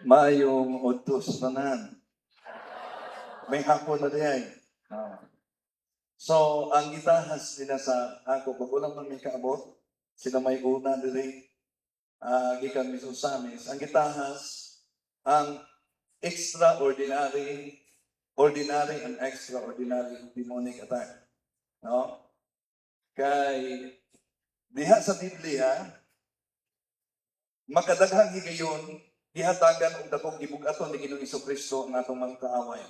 Maayong udto sa tanan. May hapon na diay. Ah. So, ang gitahas nila sa ako, pag ulang man may kaabot, sila may una diri, gikan mi sa Ozamiz. Ang gitahas, ang extraordinary, ordinary and extraordinary demonic attack. No? Kay diha sa Biblia, makadaghang higayon, gihatagan og dakong gibug-aton ni Ginoong Kristo ang atong mga kaaway.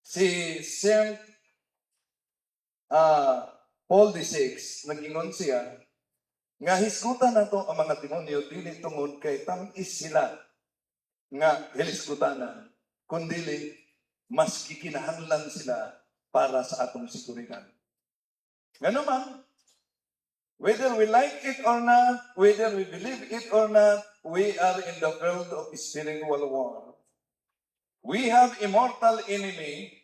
Si Saint Paul VI, nag-ingon siya, nga hisgutan nato ang mga demonyo dili tungod kay tam-is sila nga hilisgutanan, kundili mas gikinahanglan sila para sa atong seguridad. Ngano man, whether we like it or not, whether we believe it or not, we are in the field of spiritual war. We have immortal enemy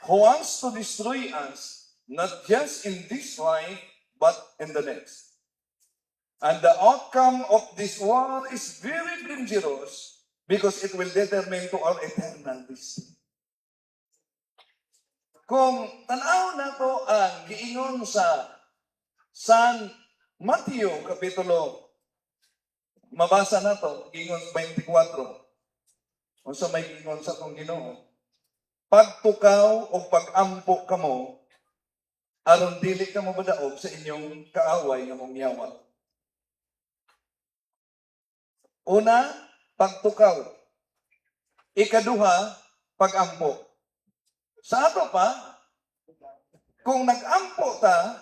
who wants to destroy us, not just in this life, but in the next. And the outcome of this war is very dangerous because it will determine to our eternal destiny. Kung tanaw nato ang giingon sa San Mateo Kapitulo, mabasa nato giingon 24, unsa may giingon sa atong Ginoo? Pagtukaw o pagampo kamo aron dili kamo madaog sa inyong kaaway nga mong yawa. Una, pagtukaw. Ikaduha, pagampo. Sa ato pa, kung nagampo ta,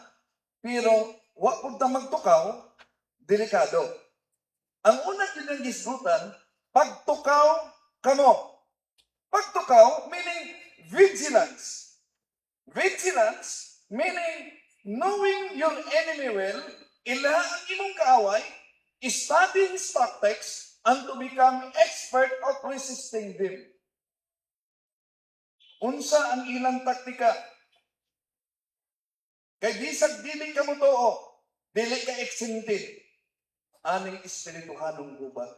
pero wa pud ta magtukaw, delikado. Ang una gyud ang gisgutan, pagtukaw kamo. Pagtukaw, meaning vigilance. Vigilance, meaning knowing your enemy well, ila ang imong kaaway, study his tactics, and to become expert of resisting them. Unsa ang ilang taktika? Kay bisag dili ka motuo, dili ka exempted aning espirituhanong gubat.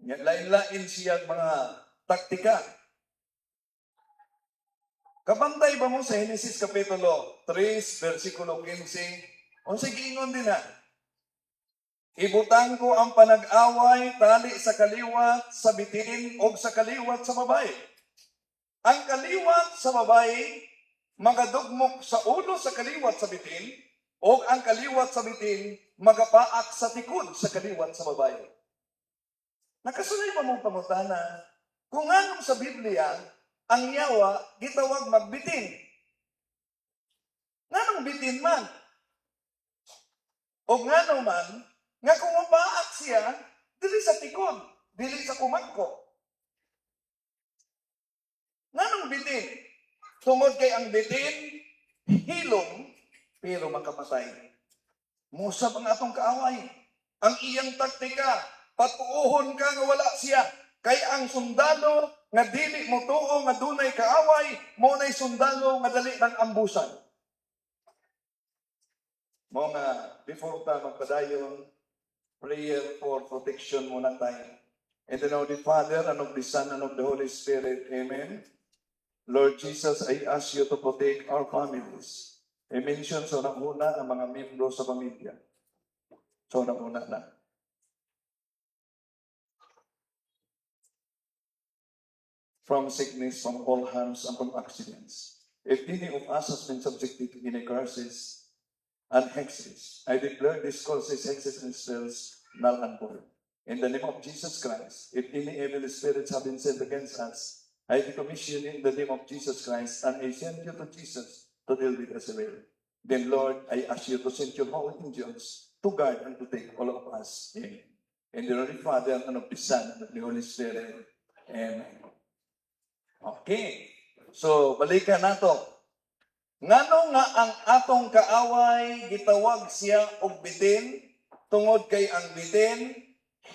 Nya lain-lain siya mga taktika. Kabantay ba mo sa Genesis Kapitulo 3, versikulo 15? Unsa giingon din na? "Ibutang ko ang panag-away tali sa kaliwat sa bitin o sa kaliwat sa babae. Ang kaliwat sa babae magadugmok sa ulo sa kaliwat sa bitin o ang kaliwat sa bitin magapaak sa tikod sa kaliwat sa babae." Nakasulay ba mong pangutana kung anong sa Biblia ang yawa gitawag magbitin? Nganong bitin man? O ngano man nga kung mapaak siya dili sa tikod, dili sa kumangko? Nganong bitin? Tungod kay ang bitin hilom pero makapatay. Mosab ang atong kaaway. Ang iyang taktika, patuohon ka nga wala siya. Kay ang sundalo nga dili mo tuo nga dunay kaaway, mo nay sundalo nga dali ng ambusan. Mo nga, before ta magpadayon, prayer for protection muna tayo. In the name of the Father, and of the Son, and of the Holy Spirit. Amen. Lord Jesus, I ask you to protect our families. I-mention sa unang-una ang mga membro sa pamilya. Sa unang-una na. From sickness, from all harms, and from accidents. If any of us has been subjected to any curses and hexes, I declare these curses, hexes, and spells null and void. In the name of Jesus Christ, if any evil spirits have been sent against us, I decommission you in the name of Jesus Christ, and I send you to Jesus to deal with us well. Then, Lord, I ask you to send your holy angels to guard and protect all of us. Amen. In the name of the Father, and of the Son, and of the Holy Spirit. Amen. Okay. So, balikan nato. Ngano nga ang atong kaaway gitawag siya og bitin? Tungod kay ang bitin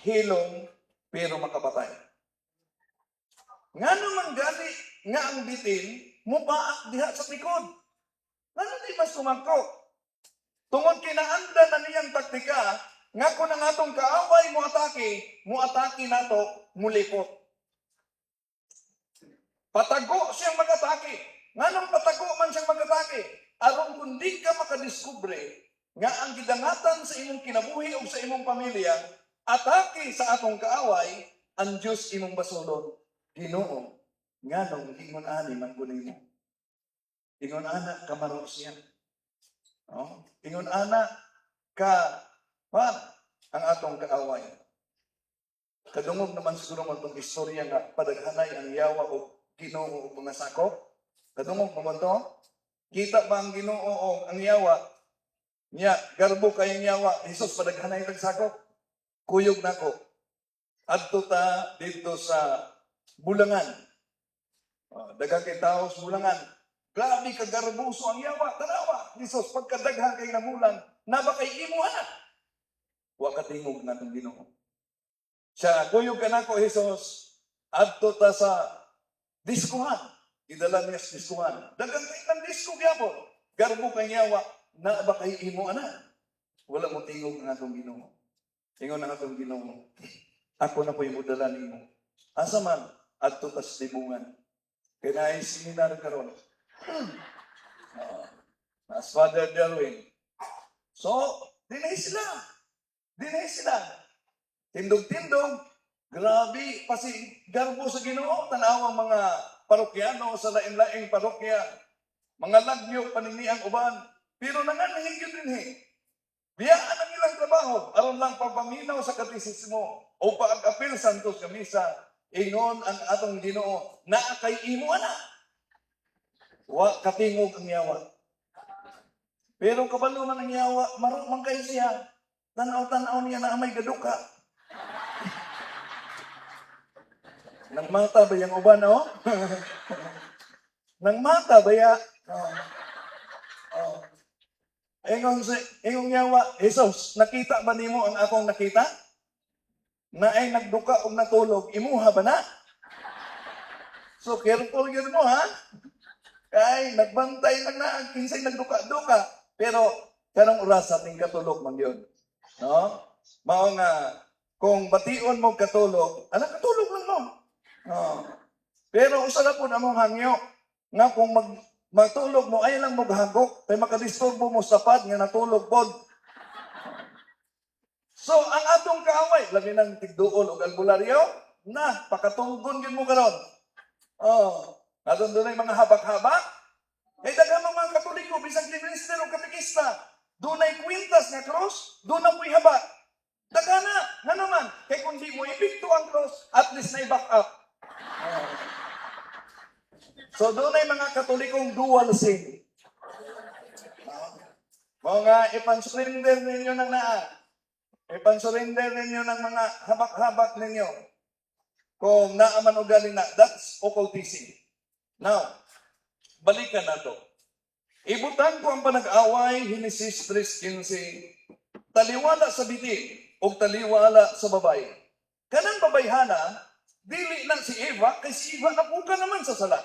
hilom pero makapatay. Ngano man gali nga ang bitin mupaak diha sa tikod? Ngano di mas kumangko? Tungod kinaanda na niyang taktika. Nga kung ang atong kaaway mo atake nato, mulipot. Patago siyang mag-atake. Nganong patago man siyang mag-atake? Aron kung di ka makadiskubre nga ang gidangatan sa imong kinabuhi o sa imong pamilya, atake sa atong kaaway, ang Diyos imong basolon. "Ginoo, nganong ingon ani man ko nimo?" Ingon ana kamaro siya. Oh, ingon ana ka pa ang atong kaaway. Kadungog naman siguro man itong istorya nga padaghanay ang yawa o Ginoo og mga sako. Kadungog naman to? Kita ba ang Ginoo o ang yawa? Nya, garbo kayong yawa. "Jesus, padaghanay tag sako. Kuyog nako. Adto ta dito sa Bulangan." Oh, daghan kay tao sa Bulangan. Grabe ka garboso ang yawa. "Tanawa, Jesus, pagkadaghan kay namulang, naa ba kay imo ana?" Wa katingog natong Ginoo. Siya, "Kuyog ka nako, Jesus. Adto ta sa diskuhan." Gidala niya sa diskuhan. Daghan kay ng disko gyapon. Garbo kay yawa, "Naa ba kay imo ana?" Wala mo tingog ang atong Ginoo. Ingon ang atong Ginoo, "Ako na po'y mudala nimo." "Asa man?" "Adto ta sa libungan." Kay naay seminar karon. As Father Darwin. So, dinay sila. Dinay sila. Tindog-tindog. Grabe pa si garbo sa Ginoo. Tanaw ang mga parokyano sa lain-laing parokya. Mga lagyo panini ang uban. Pero nanganhig yun din eh. Biyaan ang ilang trabaho aron lang pagpaminaw sa katisismo o paag-apil santos nga misa. Ingon ang atong Ginoo, "Naa kay imo ana?" Wa katingog ang yawa. Pero kabalo man ang yawa, maro man kay siya. Tanaw-tanaw niya na may gaduka. Nang mata ba yung uban, oh? Nang mata ba ya? Oh. Oh. Ingon yawa, "Jesus, nakita ba nimo ang akong nakita? Naay nagduka og natulog, imuha ba na? So careful yun mo, ha? Kay nagbantay lang na ang kinsay nagduka-duka." Pero karong orasa ting katulog man yun. No? Mao nga kung bation mo katulog, ala, katulog lang mo. No. Pero usa na po namong hangyo nga kung matulog mo ay lang mo gahagok kay makadisturbo mo sa pad nga natulog pod. So ang atong kaaway, labi ng tigduol og albularyo, na pakatulgon gyud mo karon. Oh, aton dunay mga habak-habak. Kay daghan mga Katoliko bisan minister o katekista, dunay kwintas nga cross, doon mo'y habak. Daghan na, nga naman, kay kung di mo epekto ang cross, at least na back up. Oh. So dunay mga Katolikong dual SIM. Mga ipan-surrender ninyo ng naa. Ipan-surrender ninyo ng mga habak-habak ninyo. Kung naaman o galing na, that's occultism. Now, balikan na to. Ibutang ko ang panag-away, Henesis 3.15, taliwala sa bitin o taliwala sa babae. Kanang babayhana, dili lang si Eva, kay si Eva napuka naman sa sala.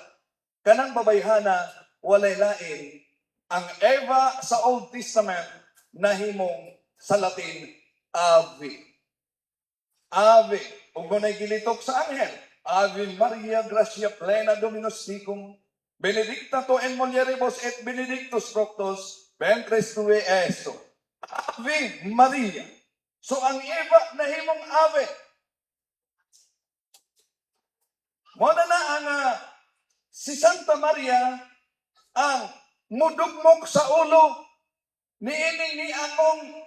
Kanang babayhana, walay lain. Ang Eva sa Old Testament, nahimong sa Latin, Ave. Ave. Ug gunay gilitok sa anghel. "Ave Maria, gratia plena, Dominus tecum. Benedicta tu in mulieribus et benedictus fructus ventris tui, Iesus." Ave Maria. So ang Eva nahimong Ave. Mo na ang si Santa Maria ang mudugmok sa ulo niining ni akong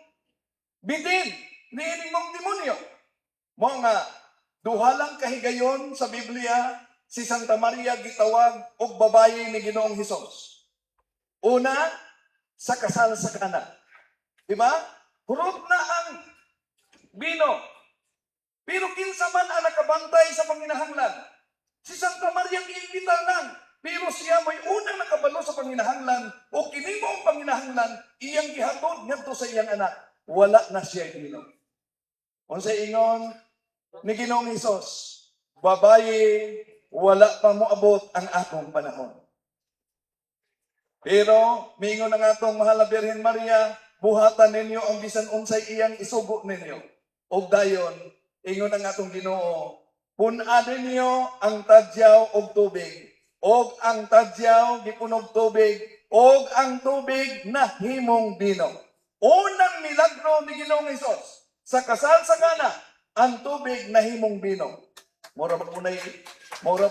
bitin, niining mong demonyo. Mo nga duha lang kahigayon sa Biblia si Santa Maria gitawag og babayi ni Ginoong Hesus. Una, sa kasal sa Kana. Di ba? Hurot na ang bino. Pero kinsa man ang nakabantay sa panginahanglan? Si Santa Maria giimbitar lang. Pero siya may unang nakabalo sa panginahanglan o kini mo ang panginahanglan iyang gihatod ngadto sa iyang anak. Wala na siya bino. Unsa ingon ni Ginoong Hesus? "Babayi, wala pa moabot ang akong panahon." Pero miingon ang atong mahal na Birhen Maria, Buhatan ninyo ang bisan unsay iyang isugo ninyo." Og dayon, ingon ang atong Ginoo, "Pun-a ninyo ang tadyaw og tubig." Og ang tadyaw gipunog tubig, og ang tubig nahimong bino. Unang milagro ni Ginoong Hesus sa kasal sa Kana, ang tubig nahimong bino. Mura ba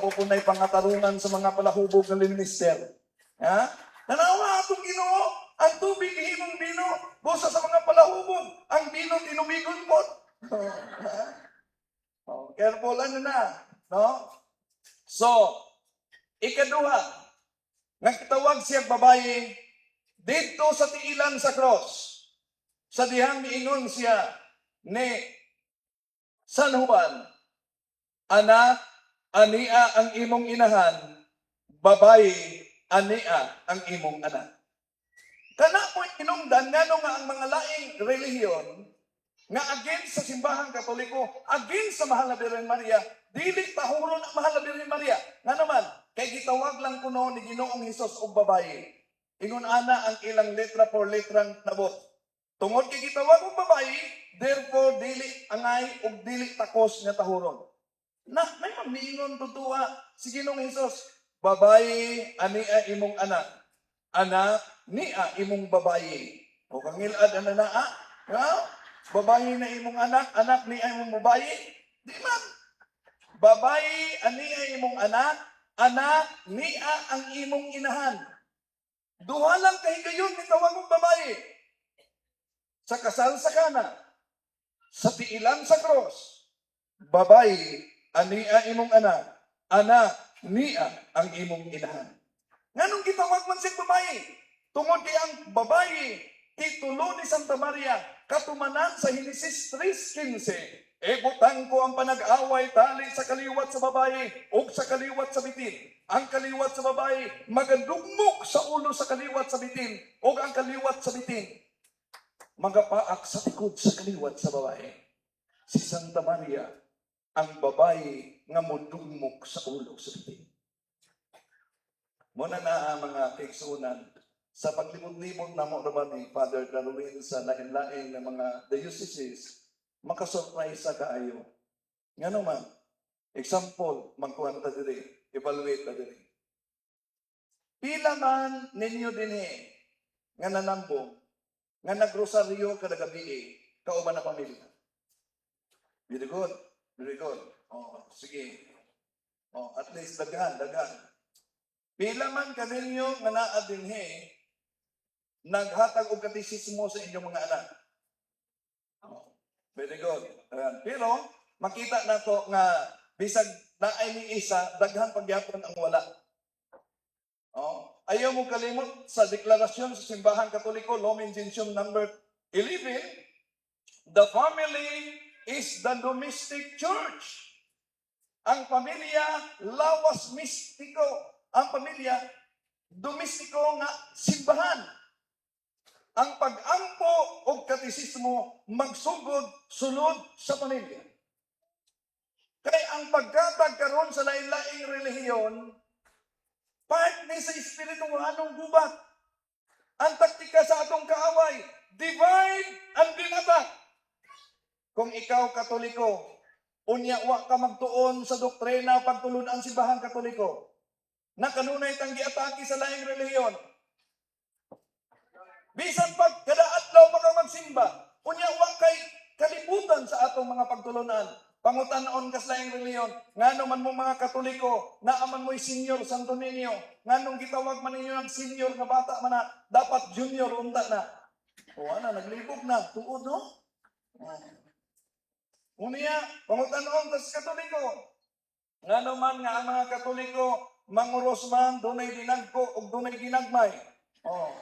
po nay pangatarungan sa mga palahubog ng minister. Ha? Tanawa atong Ginoo, ang tubig himong bino, busa sa mga palahubog, ang bino tinubigon po. Oh, careful ano na, no? So, ikaduha, nagtawag siya babae dito sa tiilan sa cross. Sa dihang miingon siya ni San Juan, "Anak, ania ang imong inahan, babae, ania ang imong anak." Kana po inungdan ngano nga ang mga laing relihiyon nga against sa Simbahang Katoliko, against sa Mahal na Birhen Maria, dili tahuron ang Mahal na Birhen Maria. Nga naman, kay gitawag lang kuno ni Ginoong Hesus og babae. Ingon ana ang ilang letra por letrang nabot. Tungod kay gitawag og babae, therefore dili angay og dili takos nga tahuron. Na may mamiingon tutua si Ginoong Hesus, "Babae, ania imong anak. Anak, nia imong babae." O kangilad ana naa. Ha? Babae na imong anak, anak ni imong babae. Di man. Babae, ania imong anak, anak, nia ang imong inahan. Duha lang kahigayon ni tawag og babae. Sa kasal sa Kana, sa tiilan sa cross, "Babae, ania imong anak, anak, nia ang imong inahan." Nganong gitawag man siya babae? Tungod kay ang babae, titulo ni Santa Maria, katumanan sa Henesis 3.15, "Ibutang ko ang panag-away tali sa kaliwat sa babae ug sa kaliwat sa bitin. Ang kaliwat sa babae magadugmok sa ulo sa kaliwat sa bitin ug ang kaliwat sa bitin magapaak sa tikod sa kaliwat sa babae." Si Santa Maria ang babae nga modugmok sa ulo sa bitin. Muna na ang mga kaigsuonan sa paglimot-limot namo naman ni Father Darwin sa lain-lain nga mga dioceses, makasurprise sa kaayo. Ngano man, example, magkuhan ta diri, evaluate ta diri. Pila man ninyo dinhi nga nanambong, nga nagrosaryo kada gabi kauban na pamilya? Very good. Very good. Oh, sige. Oh, at least daghan, daghan. Pila man kaninyo nga naa dinhi naghatag og katisismo sa inyong mga anak? Oh, very good. Ayan. Pero makita nato nga bisag naay ni isa, daghan pagyapon ang wala. Oh, ayaw mo kalimot sa deklarasyon sa Simbahan Katoliko, Lumen Gentium number 11, the family is the domestic church. Ang pamilya, lawas mistiko. Ang pamilya, domestiko nga simbahan. Ang pag-ampo og katisismo magsugod sulod sa pamilya. Kay ang pagkatag karon sa lain-laing relihiyon, part ni sa espirituhanong gubat. Ang taktika sa atong kaaway, divide and then attack. Kung ikaw Katoliko, unya wa ka magtuon sa doktrina pagtulun-an Simbahang Katoliko, na kanunay tang giatake sa laing relihiyon. Bisan pag kada adlaw pa ka magsimba, unya wa kay kalibutan sa atong mga pagtulunan. Pangutan-on kas laing relihiyon, ngano man mo mga Katoliko, naa man mo'y senior Santo Niño, nganong gitawag man ninyo ng senior nga bata man na, dapat junior unta na? O ana, naglibog na, tuod no? Oh. Unya, pangutan-on tas Katoliko. Ngano man nga ang mga Katoliko, manguros man, dunay dinagko ug dunay ginagmay? Oh.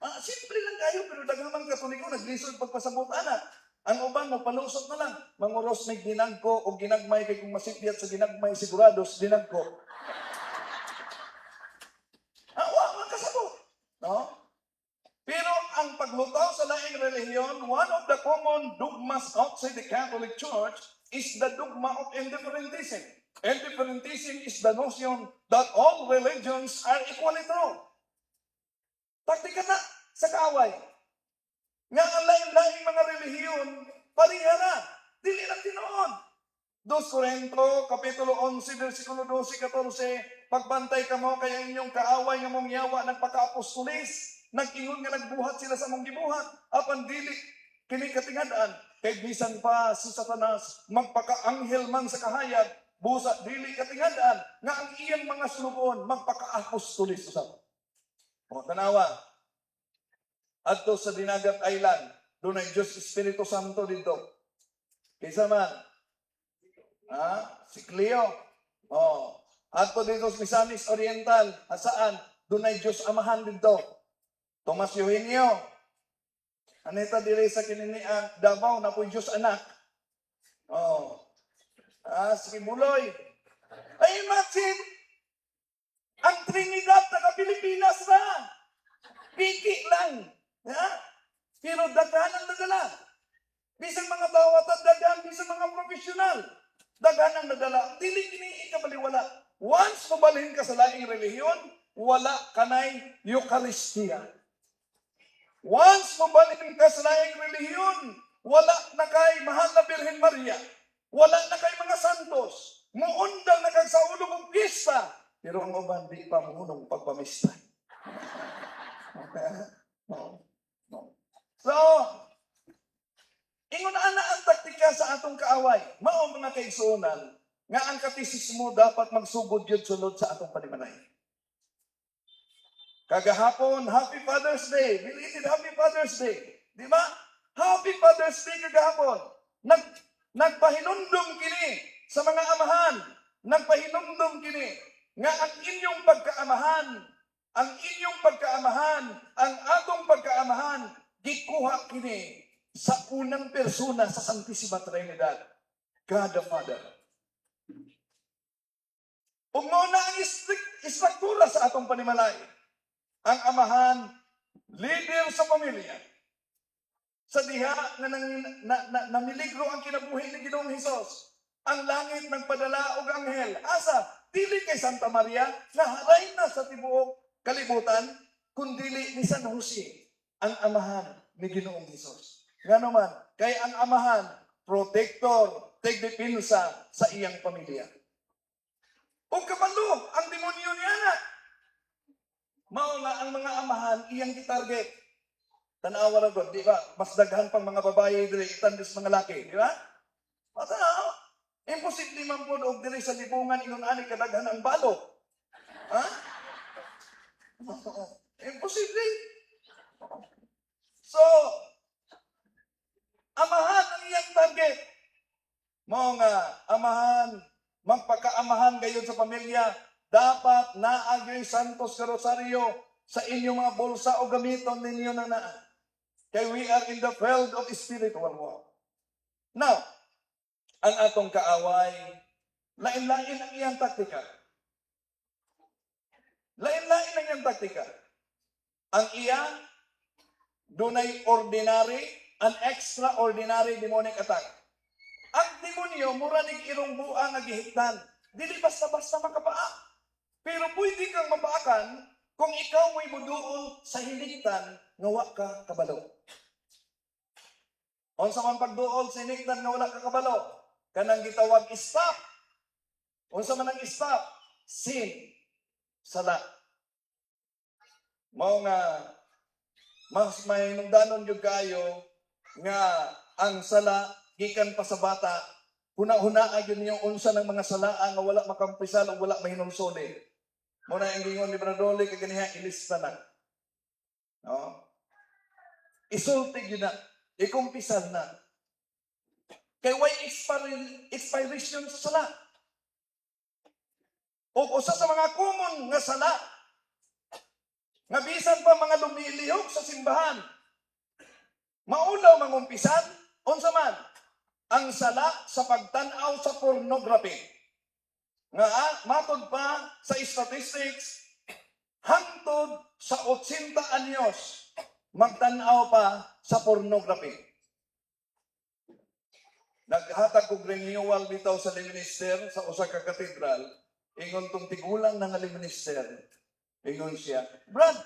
Ah, simple lang kayo pero daghan man Katoliko naglisod pagpasabot ana. Ang uban mo palusot na lang. Manguros may dinagko o ginagmay kay kung masibyat sa ginagmay sigurado sa dinagko. Ah, wa man kasabot. No? Pero ang paglutaw sa laing relihiyon, one of the common dogmas outside the Catholic Church is the dogma of indifferentism. Indifferentism is the notion that all religions are equally true. Taktika na sa kaaway. Nga ang lain-laing mga relihiyon, pareha ra. Dili na tinuod. 2 Corinto, Kapitulo 11, versikulo 12, 14, "Pagbantay kamo kay ang inyong kaaway nga mong yawa nagpaka-apostolis, nag-ingon nga nagbuhat sila sa among gibuhat, apan dili kini katingad-an, kay bisan pa si Satanas magpakaanghel man sa kahayag, busa dili katingad-an nga ang iyang mga sulugoon magpaka-apostolis usab." O tanawa, adto sa Dinagat Island, dunay Diyos Espiritu Santo dito. Kinsa man? Ha? Si Cleo. Oh. Adto dito sa Misamis Oriental, asaan? Dunay Diyos Amahan dito. Tomas Eugenio. Anita diri sa kinini ang Davao na po'y Diyos Anak. Oh. Ah, si Buloy. Ay, imagine, ang Trinidad taga Pilipinas na. Piki lang. Ha? Pero daghan ang nadala. Bisan mga dawatan, daghan, bisan mga profesional. Daghan ang nadala. Dili kini ikabaliwala. Once mobalhin ka sa laing relihiyon, wala kanay Eucharistia. Once mobalhin ka sa laing relihiyon, wala na kay Mahal na Birhen Maria. Wala na kay mga santos. Muundang na kag sa ulo kong pista. Pero ang uban di pa muhunong pagpamista. Okay? No. So, ingon ana ang taktika sa atong kaaway. Mao, mga kaigsuonan, nga ang katisismo dapat magsugod yun sulod sa atong panimalay. Kagahapon, Happy Father's Day. Belated Happy Father's Day. Di ba? Happy Father's Day kagahapon. Nagpahinumdum kini sa mga amahan. Nagpahinumdum kini nga ang inyong pagkaamahan, ang inyong pagkaamahan, ang atong pagkaamahan, gikuha kini sa unang persona sa Santissima Trinidad, God the Father. Ug mao na ang istruktura sa atong panimalay. Ang amahan, leader sa pamilya. Sa diha nga nang, na, na, namiligro ang kinabuhi ni Ginoong Hesus, ang langit nagpadala og anghel. Asa? Dili kay Santa Maria nga haray na sa tibuok kalibutan, kundili ni San Jose, ang amahan ni Ginoong Hesus. Ngano man, kay ang amahan, protector, tigdepensa sa iyang pamilya. Ug kabalo ang demonyo niya na. Mao nga ang mga amahan iyang gitarget. Tanawa ra gud, di ba? Mas daghan pang mga babae diri itandes mga laki, di ba? Tanawa. Imposible man pod og diri sa libungan ingon ani kadaghan ang balo. Ha? Imposible. So, amahan ang iyang target. Mao nga amahan, magpakaamahan gayon sa pamilya, dapat naa gyoy Santos Rosario sa inyong mga bulsa o gamiton ninyo na naa. Kay we are in the field of spiritual war. Now, ang atong kaaway, lain-lain ang iyang taktika. Lain-lain ang iyang taktika. Ang iya, dunay ordinary and extraordinary demonic attack. Ang demonyo, mura nig irong buang nga gihiktan. Dili basta-basta makapaa. Pero pwede kang mapaakan kung ikaw mo'y muduol sa hinigtan nga wa ka kabalo. Unsa man pagduol sa hinigtan nga wala ka kabalo? Kanang gitawag stop. Unsa man ang stop? Sin. Sala. Mao nga mas mahinungdanon gyud kayo nga ang sala gikan pa sa bata, huna-huna gyud ninyo unsa ng mga salaa nga wala makampisal o wala mahinulsoli. Mao na ang gingon ni Bradoli kaganiha, ilista na. No? Isulti gyud na, ikumpisal na. Kay way expiration sa sala. O usa sa mga common nga sala nga bisan pa mga lumilihok sa simbahan, maulaw mangumpisan, unsa man? Ang sala sa pagtan-aw sa pornography. Nga matod pa sa statistics, hangtod sa 80 anyos, magtan-aw pa sa pornography. Naghatag og renewal bitaw sa minister sa usa ka katedral, ingon tong tigulang na nga minister, ingon siya, "Brad,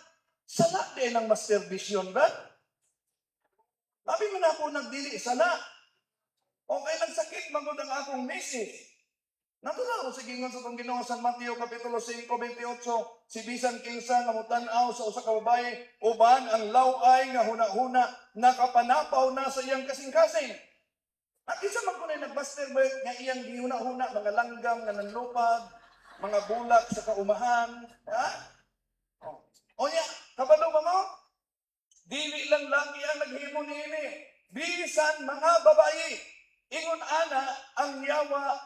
sala din ang masturbation, Brad." Abi man ako nagdili sala. Okay, nagsakit man gud ang akong misis. Natural ko sa gingon sa atong Ginoo, San Mateo Kapitulo 5:28, si bisan kinsa nga motan-aw sa usa ka babae uban ang law-ay nga huna-huna, nakapanapaw na sa iyang kasing-kasing. At isa man kunay nag-masturbate nga iyang gihuna-huna mga langgam nga nanlupad, mga bulak sa kaumahan, ha? Oh. O nya, kabalo ba mo? Dili lang laki ang naghimo niini. Bisan mga babae. Ingon ana ang yawa,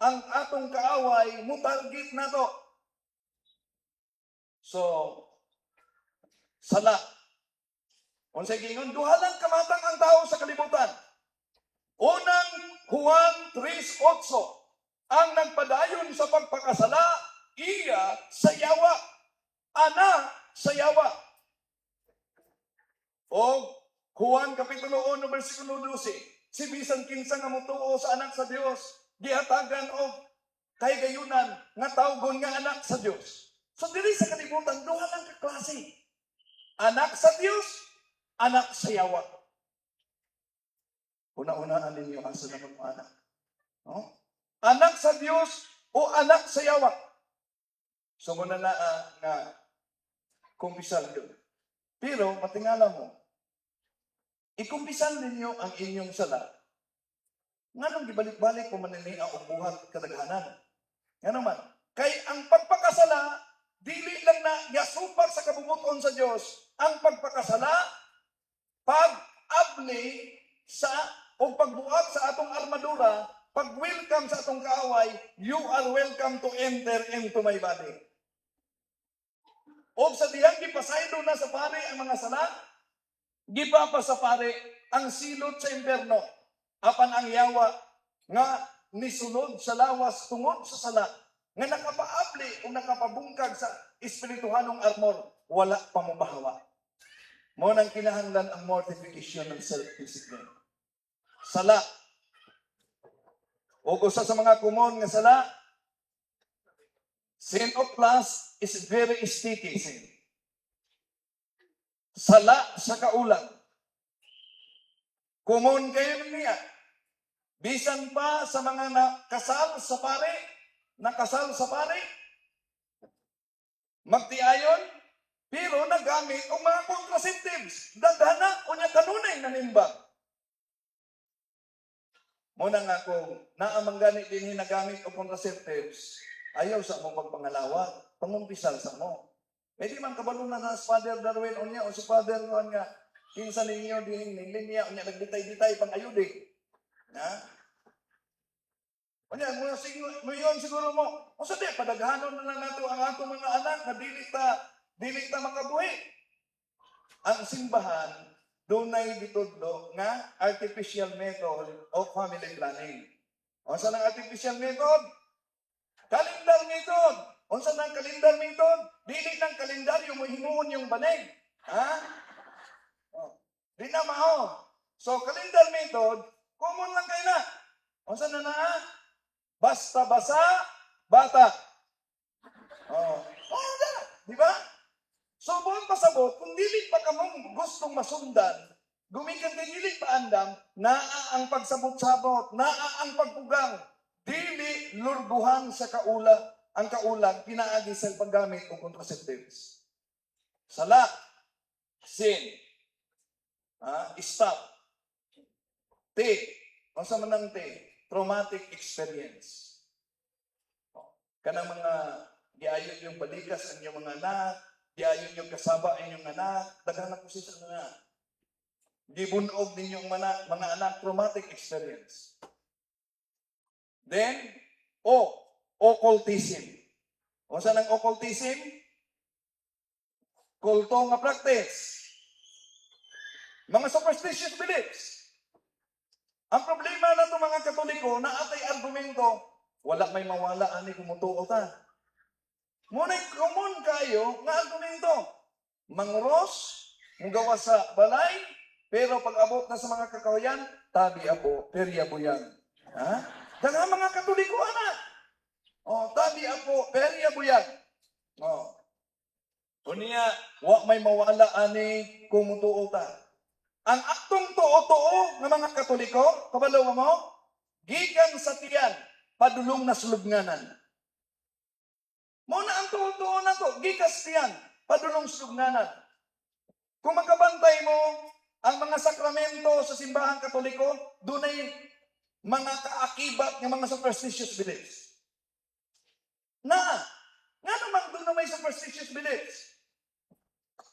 ang atong kaaway, mo target nato. So, sala. Unsay giingon, duha lang kamatang ang tao sa kalibutan. Unang Juan 3:8, ang nagpadayon sa pagpakasala, iya sa yawa. Ana sa yawa. O Juan Kapitulo 1 versikulo 12, si bisan kinsa nga motuo sa Anak sa Dios, gihatagan og kahigayunan nga tawgon nga anak sa Dios. So diri sa kalibutan, duha lang ka klase. Anak sa Dios, anak sa yawa. Una-unaan ninyo asa naman mo anak. No? Anak sa Dios o anak sa yawa. So muna na nga kumpisal yun. Pero matingala mo, ikumpisal ninyo ang inyong sala. Nganong gibalik-balik po man ni ang buhat kadaghanan? Ngano man? Kay ang pagpakasala, dili lang na yasupak sa kabubut-on sa Dios. Ang pagpakasala, pag-abli sa o pagbuhat sa atong armadura, pag-welcome sa atong kaaway, "You are welcome to enter into my body." O sa diyang gipasaylo na sa pare ang mga sala, gipapa sa pare ang silot sa impyerno. Apan ang yawa nga nisulod sa lawas tungod sa sala, nga nakapaabli o nakapabungkag sa espirituhanong armor, wala pa mopahawa. Mao nang kinahanglan ang mortification ng self-discipline. Sala. O usa sa mga common nga sala, sin of lust is very sticky sin. Sala sa kaulag. Common kayo niya. Bisan pa sa mga nakasal sa pare, nakasal sa pare, magtiayon, pero nagamit og mga contraceptives. Daghana, unya kanunay nanimba. Mao na nga kung naa man gani din nagamit og contraceptives, ayaw sa mo magpangalawat, pangumpisal sa mo. Pwede man kabalo na na si Father Darwin unya o si Father Juan nga kinsa ninyo din nilinya unya nagditay-ditay pang ayudi. Na? Unya mo siguro mo yon siguro mo. Unsa di padaghanon na lang nato ang atong mga anak nga dili ta makabuhi? Ang simbahan dunay gitudlo nga artificial method of family planning. Unsa nang artificial method? Calendar method. Unsa nang calendar method? Dili nang kalendaryo mo himuon yung banig. Ha? Oh. Di na mao. So calendar method, common lang kay na. Unsa na naa? Basta basa, bata. Oh. Oh, na. Di ba? So, buong pasabot, kung dili pa kamong gustong masundan, gumikan kay dili pa andam, naa ang pagsabot-sabot, naa ang pagpugang, dili lurguhan sa kaula, ang kaulag, pinaagi sa paggamit og contraceptives. Sala, sin, stop. T, unsa man ang T? Traumatic experience. Oh, kanang mga giayon yung balikas ang inyong mga anak, giayon yung kasaba ang inyong anak, daghan na po sa mga gibunog ninyong mga anak, traumatic experience. Then, O, occultism. Unsa nang occultism? Kulto nga practice. Mga superstitious beliefs. Ang problema na itong mga Katoliko, na atay argumento, "Wala may mawala ani kung mutuo ta." Muna'y common kayo nga argumento. Mangros, mugawa sa balay, pero pag abot na sa mga kakahuyan, "Tabi apo, perya buyag." Ha? Daghan mga Katoliko ana. Oh, "Tabi apo, perya buyag." Oh. Unya, "Wa may mawala ani kung mutuo ta." Ang atong tuo-tuo nga mga Katoliko, kabalo mo, gikan sa tiyan, padulong na sa lubnganan. Mao na ang tuo-tuo nato, gikan sa tiyan, padulong sa lubnganan. Kung makabantay mo, ang mga sakramento sa Simbahang Katoliko, dunay mga kaakibat nga mga superstitious beliefs. Na, nga naman doon na may superstitious beliefs?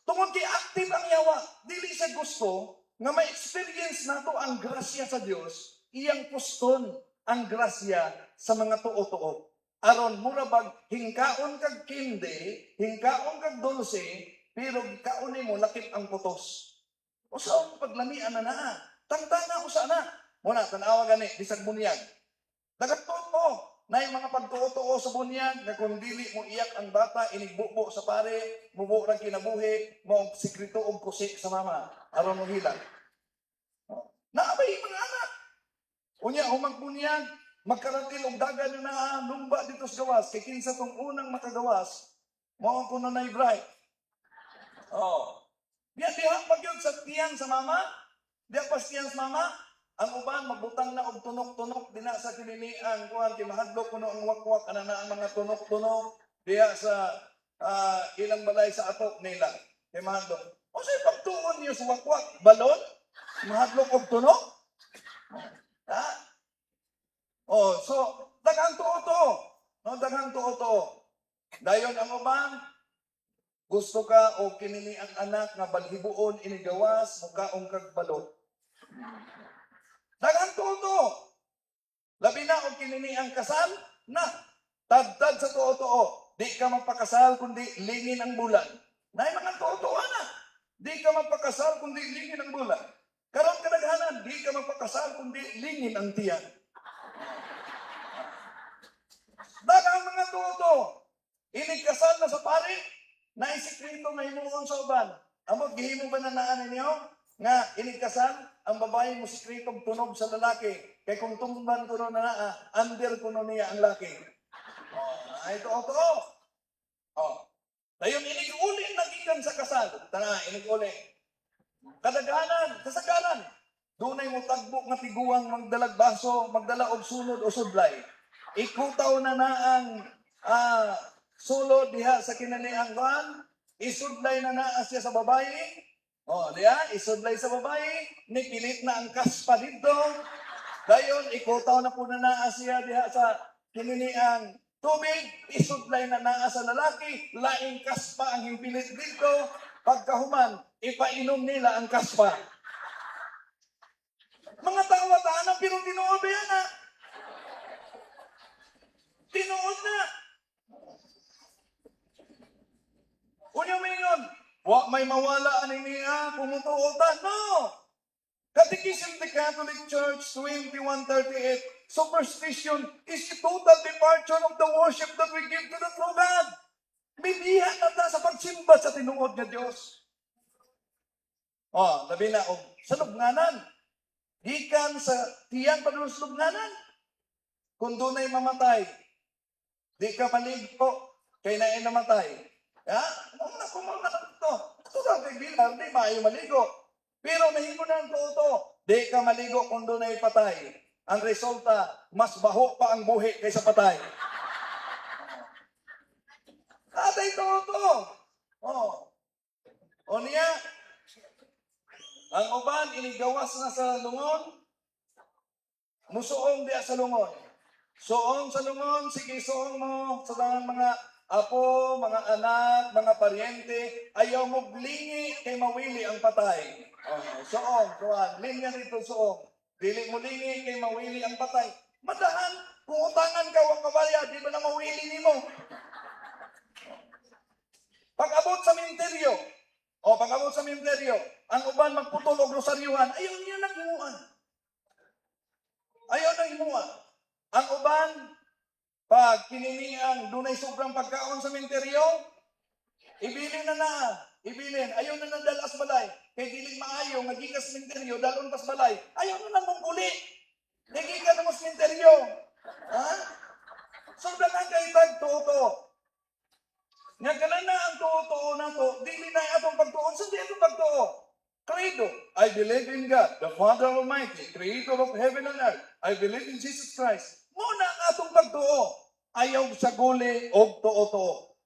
Tungod kay active ang yawa, dili siya gusto nga ma-experience nato ang grasya sa Dios, iyang puston ang grasya sa mga tuo-tuo. Aron mura bag hingkaon kag kindi, hingkaon kag dulce, pero kaon nimo lakip ang putos. Usa ang paglamian na naa. Tangtana usa na. Muna tan-awa gani bisag bunyag. Nagatuo na yung mga pagtuo-tuo sa bunyag nga kung dili mo iyak ang bata inigbubo sa pare, mubo rang kinabuhi, mo sikreto og kusi sa mama aron mo hilak. Naabay mga anak. Unya humang bunyag, magkaratil og dagan na naa lumba dito sa gawas kay kinsa tong unang makagawas, mao ang kuno nay bride. Oh. Diya diha pa gyud sa tiyan sa mama. Diha pa sa tiyan sa mama. Ang uban magbutang na og tunok-tunok dina sa kininian kuan kay mahadlok kuno ang wakwak ana na ang mga tunok-tunok diha sa ilang balay sa atop nila. Kay mahadlok. O sa pagtuon niyo sa wakwak, balon? Mahadlok og tunok? Ha? Oh, so daghang tuo-tuo. No, daghang tuo-tuo. Dayon ang uban, gusto ka o kinini ang anak nga balhibuon inigawas, mukaong kag balot. Daghang tuo-tuo. Labi na og kinini ang kasal na tadtad sa tuo-tuo. Di ka magpakasal kundi lingin ang bulan. Nay mga tuo-tuo na. Di ka magpakasal kundi lingin ang bulan. Karon kadaghanan, di ka magpakasal kundi lingin ang tiyan. Daghang mga tuo-tuo. Inig kasal na sa pari, naisikreto nga himuon sa uban. Amot gihimo ba na naan ninyo? Nga inig kasal, ang babae mo sikretong tunog sa lalaki. Kay kung tumban kuno na naa, under kuno niya ang laki. Oh, ay tuo-tuo. Oh. Dayon inig uli nagikan sa kasal. Tana, inig uli. Kadaghanan, kasagaran. Dunay mo tagbo nga tiguang magdalag baso, magdala og sulod o sudlay. Ikutaw na na ang sulod diha sa kinaniang kuan, isudlay na naa siya sa babae. Oh, diha, isudlay sa babae, nipilit na ang kaspa dito. Dayon ikutaw na po na naa siya diha sa kininiang tubig, isudlay na naa sa lalaki, laing kaspa ang himpilit dito. Pagkahuman, ipainom nila ang kaspa. Mga tawa-tawa pero tinuod ba yan ah? Tinuod na. Unya mingon, wa may mawala ani niya kung mutuo ta. No! Catechism of the Catholic Church 2138, superstition is a total departure of the worship that we give to the true God. Bibiha na ta sa pagsimba sa tinuod nga Dios. Oh, labi na og sa lubnganan. Gikan sa tiyan padulong sa lubnganan. Kung dunay mamatay, di ka maligo kay naay namatay. Ya, mo na kung na to. Ito sa kay bilang di maayo maligo. Pero nahimo na ang tuo, di ka maligo kung dunay patay. Ang resulta, mas baho pa ang buhi kaysa patay. Atay tuo. Oh. O niya, ang uban inigawas na sa lungon, musuong diya sa lungon. Suong sa lungon, sige suong mo sa tanang mga apo, mga anak, mga paryente, ayaw mo lingi kay mawili ang patay. Oh, suong, kuan, linya dito suong. Dili mo lingi kay mawili ang patay. Madahan, kung utangan ka wa kabalya, di ba na mawili nimo? Pag-abot sa minteryo, o pag-abot sa minteryo, ang uban magputol og rosaryuhan, ayaw niya nang himuan. Ayaw nang himuan. Ang uban, pag kininiang dunay sobrang pagkaon sa minteryo, ibilin na na, ibilin. Ayaw na nang dalas balay. Kay dili maayo nga gikas minteryo, dalon pas balay. Ayaw na nang mong uli. Kay gikan na mo sa minteryo. Ha? So daghan kay tag tuo. Nga kana na ang tuo-tuo nato, dili na atong pagtuon sa di atong pagtuo. Credo. "I believe in God, the Father Almighty, Creator of heaven and earth. I believe in Jesus Christ." Mao na ang atong pagtuo. Ayaw saguli og tuo-tuo.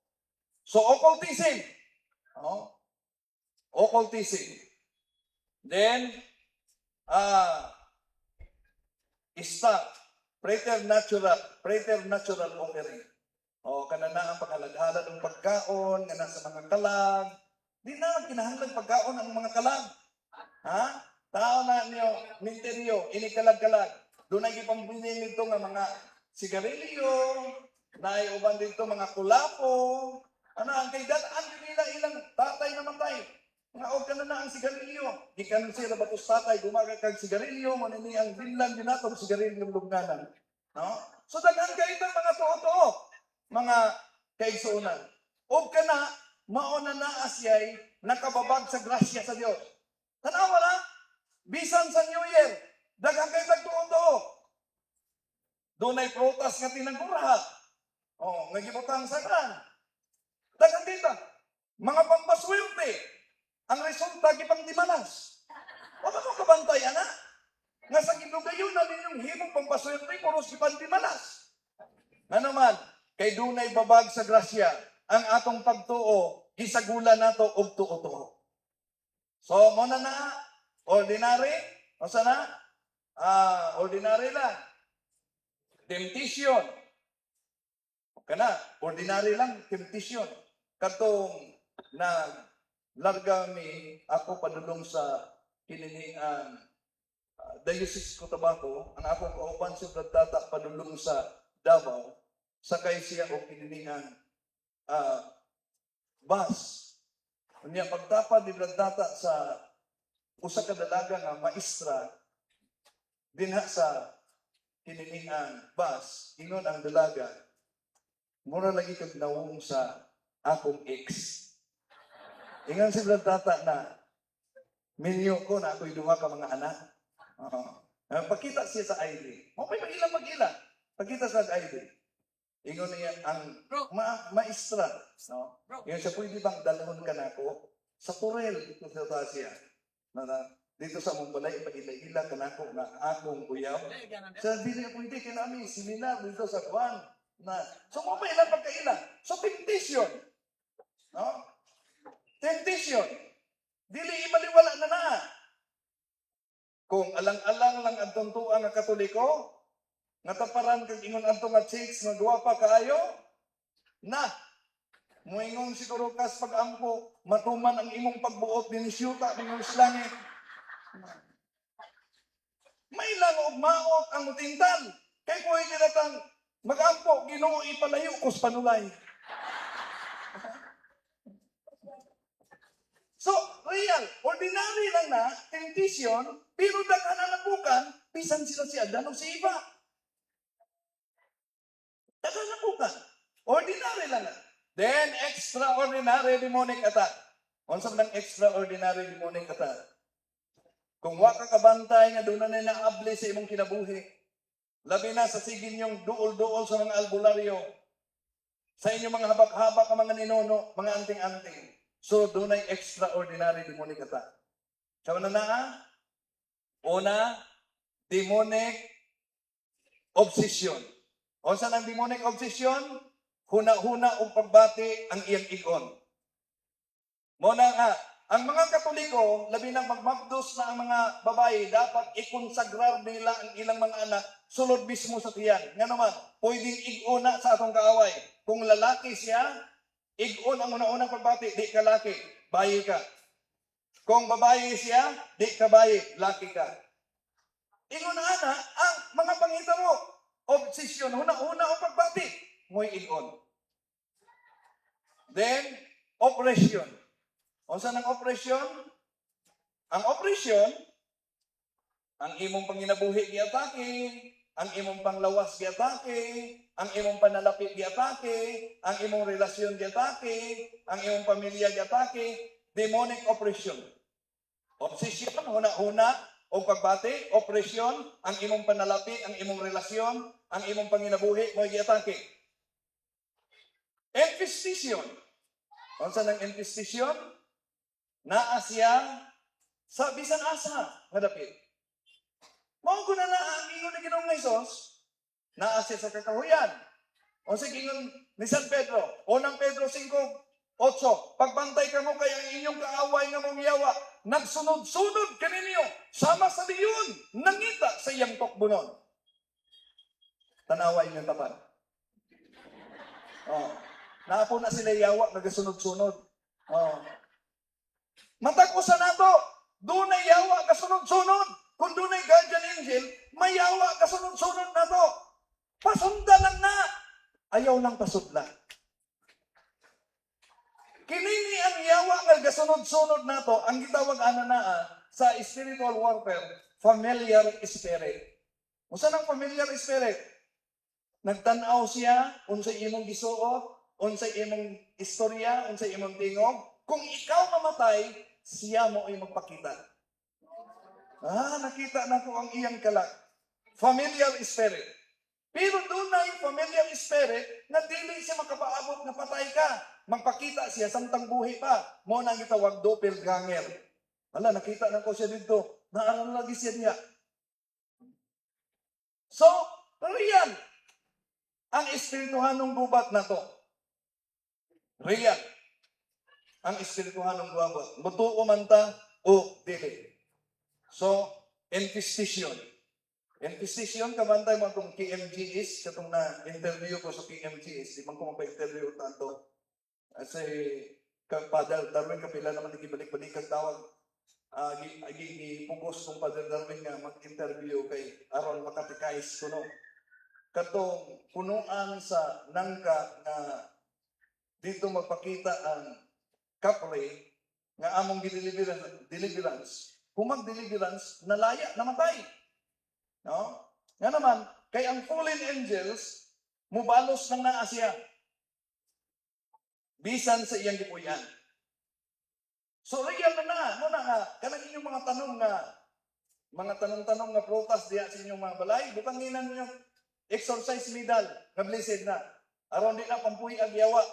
So, occultism. Oh. Occultism. Then, stop. Preternatural offering. O, kana na ang paghalad-halad ng pagkaon, nga sa mga kalag. Di na kinahanglan pagkaon ang mga kalag. Ha? Tao na niyo, minteryo, ini kalag-kalag. Dunay gipambili nito nga mga sigarilyo, naay uban dito mga kulapo. Ano ang kay dad-an nila ilang tatay na matay. Nga og kana na ang sigarilyo. Gikan sila batos tatay gumaga kag sigarilyo, mo ni ang binlan din nato sigarilyo lugnanan. No? So daghan kay mga tuo-tuo, mga kaigsuonan. Og kana mao na naa siya'y nakababag sa grasya sa Dios. Tanawa na, bisan sa New Year, daghan kay tagtuo-tuo. Dunay prutas nga tinagurha. Oh, nga gibutang sa kan. Daghan dita. Mga pampaswerte. Ang resulta, gipangdimanas. Wa ba mo kabantay ana? Nga sa gidugayon na ninyong himong pampaswerte, puros gipandimanas. Ngano man, kay dunay babag sa grasya, ang atong pagtuo, gisagula nato og tuo-tuo. So, mao na na, ordinary, unsa na? Ah, ordinary lang. Temptation. Kana, ordinary lang, temptation. Katong na larga mi ako padulong sa kininian Diocese Cotabato, ang akong kauban si Brad Tata padulong sa Davao, sakay siya og kininian bus. Unya pagtapad ni Brad Tata sa usa ka dalaga nga maestra dinha sa kininian bus, ingon ang dalaga, "Mura lagi kag nawong sa akong ex." Ingon si Brad Tata na, "Minyo ko na ako'y duha ka mga anak." Oo. Pakita siya sa ID. Mo may mag-ila mag-ila. Pakita sa ID. Ingon niya ang maestra, no? Ingon siya, "Pwede bang dalhon ka nako sa Turel dito sa Tasya? Na dito sa mong balay, ipaila-ila ka nako nga akong uyab." Sa dili ka pwede kay nami seminar dito sa Juan. Na so mo pa ilang pagkaila. So temptation. No? Temptation. Dili ibaliwala na naa. Kung alang-alang lang ang tuntuan nga Katoliko, nga taparan kag ingon adto nga chicks nga gwapa kaayo, na muingon siguro kas pag-ampo, "Matuman ang imong pagbuot dinhi syuta ningon sa langit." May lang og maot ang mutintal. Kay pwede na tang mag-ampo, "Ginoo, ipalayo ko sa panulay." So, real, ordinary lang na, temptation, pero daghan na nabukan, bisan sila si Adan o si Eva. Daghan nabukan. Ordinary lang na. Then, extraordinary demonic attack. Unsa man ang extraordinary demonic attack? Kung wa ka kabantay nga doon na naabli sa imong kinabuhi, labi na sa sige ninyong duol-duol sa mga albularyo, sa inyong mga habak-habak ang mga ninono, mga anting-anting. So, dunay extraordinary demonic attack. Sa una na, una, demonic obsession. Unsa nang demonic obsession? Huna-huna o pagbati ang iyang igon. Mao na nga, ang mga Katoliko, labi nang magmabdos na ang mga babae, dapat ikonsagrar nila ang ilang mga anak sulod mismo sa tiyan. Nga naman, pwedeng iguna sa atong kaaway. Kung lalaki siya, igon ang una-unang pagbati, "Di ka laki, bayi ka." Kung babae siya, "Di ka bayi, laki ka." Ingon ana, ang mga pangitabo, obsession, huna-huna o pagbati, mo'y igon. Then, oppression. Unsa nang oppression? Ang oppression, ang imong panginabuhi giatake, ang imong panglawas giatake, ang imong panalapi giatake, ang imong relasyon giatake, ang imong pamilya giatake, demonic oppression. Obsession, huna-huna, o pagbati, oppression, ang imong panalapi, ang imong relasyon, ang imong panginabuhi, mo giatake. Infestation. Unsa nang infestation? Naa siya Sa bisan asa nga dapit. Mao ko na ang ingon ni Ginoong Hesus, naa siya sa kakahuyan. O sige, ingon ni San Pedro, Unang Pedro 5:8, "Pagbantay kamo kay ang inyong kaaway nga among yawa, nagsunod-sunod kaninyo, sama sa leon, nangita sa iyang tukbonon." Tanawa inyong tapat. Oh. Naa po na sila yawa, nagasunod-sunod. Oh. Matag usa nato, dunay yawa kasunod-sunod. Kung dunay guardian angel, may yawa kasunod-sunod nato. Pasundan lang na. Ayaw lang pasudla. Kinini ang yawa nga gasunod-sunod nato, ang gitawag ana naa sa spiritual warfare, familiar spirit. Unsa nang familiar spirit? Nagtan-aw siya unsay imong gisuot, unsay imong istorya, unsay imong tingog. Kung ikaw mamatay, siya mo ay magpakita. "Ah, nakita na ko ang iyang kalag." Familiar spirit. Pero dunay familiar spirit na dili siya makapaabot na patay ka. Magpakita siya samtang buhi pa. Mo nang gitawag doppelganger. "Hala, nakita na ko siya dito. Naa lagi siya diha." So, real ang espirituhanong gubat na to. Real ang espirituhanong gubat. Mutuo man ta o dili. So, infestation. Infestation, kabantay mo itong KMGS, katong na interview ko sa KMGS, di man ko mapa-interview tanto. Kasi, ka Father Darwin Kapila naman gibalik-balik ang tawag. Gi pugos kong Father Darwin nga mag-interview kay aron makatikais kuno. Katong punuan sa nangka nga dito magpakita ang kapre nga among gideliverance, deliverance, humag deliverance, nalaya, namatay. No? Nga naman, kay ang fallen angels, mubalos nang naa siya. Bisan sa iyang gipuy-an. So real na na, mo na nga, kanang inyong mga tanong nga, mga tanong-tanong nga prutas diya sa inyong mga balay, butang nginan ninyo exorcise medal, nga blessed na. Aron di na pampuy ang yawa.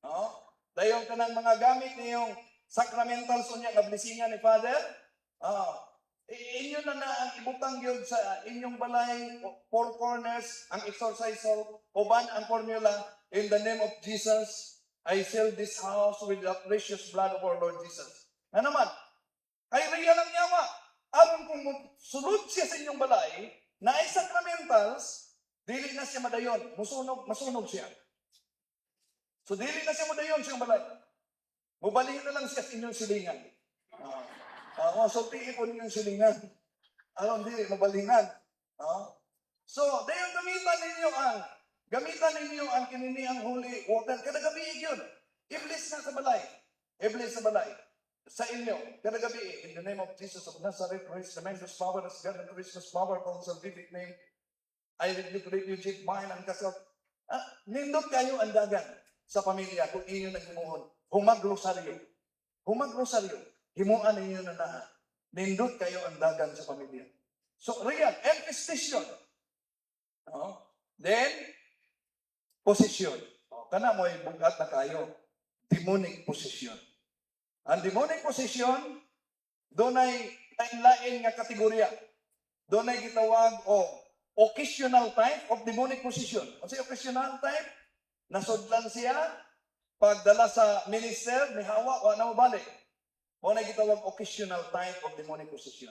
No? Dayon kanang mga gamit niyong sacramentals unya nga blessingan ni Father. Ah, inyo na na ang ibutang gyud sa inyong balay, four corners, ang exorcise soap, uban ang formula, "In the name of Jesus, I seal this house with the precious blood of our Lord Jesus." Nga naman, kay real ang yawa. Aron kung sulod siya sa inyong balay, na ay sacramentals, dili na siya madayon, musunog, masunog siya. So dili na siya madayon sa inyong balay. Mubalihin na lang siya sa inyong silingan. Ah, sultiin po ninyong silingan. Aron dili mabalingan. So, dayon gamitan ninyo ang kinini ang holy water kada gabi yun. Iblis na sa balay. Iblis sa balay. Sa inyo, kada gabi, "In the name of Jesus of Nazareth, who is tremendous power, as God and Christmas power, called salvific name, I rebuke, rebuke, bind, and cast out." Ah, nindot kayo ang dagan sa pamilya kung inyo nang himuon. Humag rosaryo. Humag rosaryo. Himuan ninyo na na. Nindot kayo ang dagan sa pamilya. So, real, infestation. No? Then, possession. O, kana mo ay bugat na kayo. Demonic possession. Ang demonic possession, dunay lain-lain nga kategorya. Dunay gitawag o occasional type of demonic possession. Ano occasional type? Nasudlan siya, pagdala sa minister, mihawa, wa na mobalik. Mao na gitawag occasional type of demonic possession.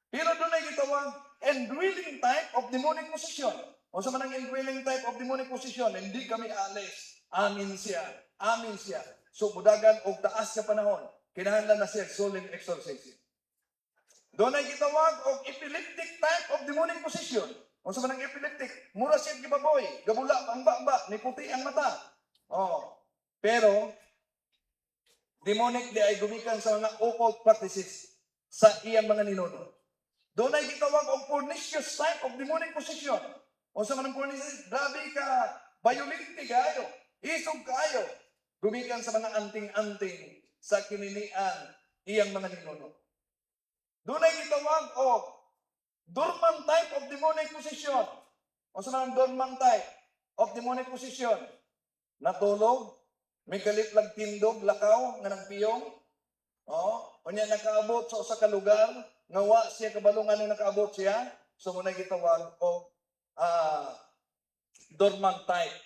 Pero dunay gitawag indwelling type of demonic possession. Unsa man ang indwelling type of demonic possession? "Hindi kami alis. Amin siya. Amin siya." So mudagan og taas nga panahon, kinahanglan na siya solemn exorcism. Dunay gitawag og epileptic type of demonic possession. Unsa man ang epileptic? Mura siya gibaboy, gabula ang baba, ni puti ang mata. Oh. Pero demonic di ay gumikan sa mga occult practices sa iyang mga ninuno. Dunay gitawag og pernicious type of demonic possession. Unsa man ang pernicious? Grabe ka violente kaayo, isog kaayo. Gumikan sa mga anting-anting sa kininian iyang mga ninuno. Dunay gitawag og dormant type of demonic possession. Unsa man ang dormant type of demonic possession? Natulog, may kalit lang tindog, lakaw, nga nagpiyong. Oh. Unya nakaabot sa usa ka lugar nga wa siya kabalo nga nakaabot siya. So mao na gitawag og dormant type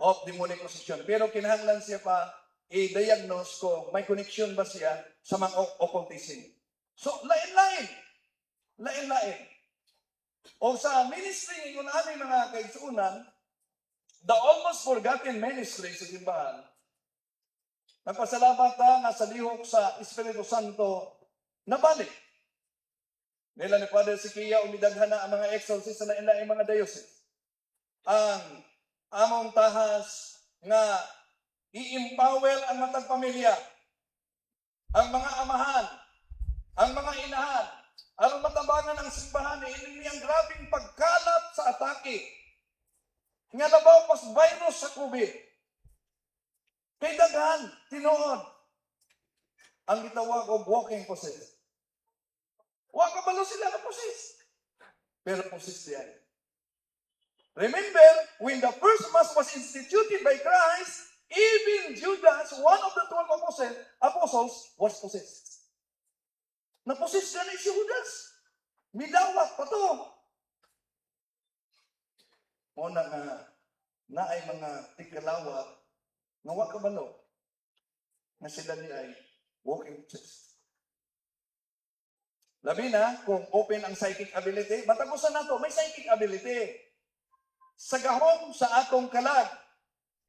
of demonic possession. Pero kinahanglan siya pa i-diagnose kung may connection ba siya sa mga occultism. So, lain-lain. Lain-lain. O sa ministry ingon ani, mga kaigsuonan, the almost forgotten ministry sa simbahan. Nagpasalamat ta nga sa lihok sa Espiritu Santo nabalik. Nila ni Father Sikia, umidaghan na ang mga exorcist sa lain-laing mga diocese. Ang among tahas nga i-empower ang matag pamilya, ang mga amahan, ang mga inahan, aron matabangan ang simbahan ini ang grabing pagkalat sa atake nga labaw pas virus sa COVID. Kay daghan, tinuod, ang gitawag og walking possessed. Wa kabalo sila nga possessed. Pero possessed siya. Remember, when the first Mass was instituted by Christ, even Judas, one of the 12 apostles, was possessed. Na-possess na ni si Judas. Midawat pa to. Mao na nga, naay mga tikalawat nga wa kabalo nga sila ni ay walking possessed. Labi na kung open ang psychic ability, matagusan nato, may psychic ability sa gahom sa atong kalag.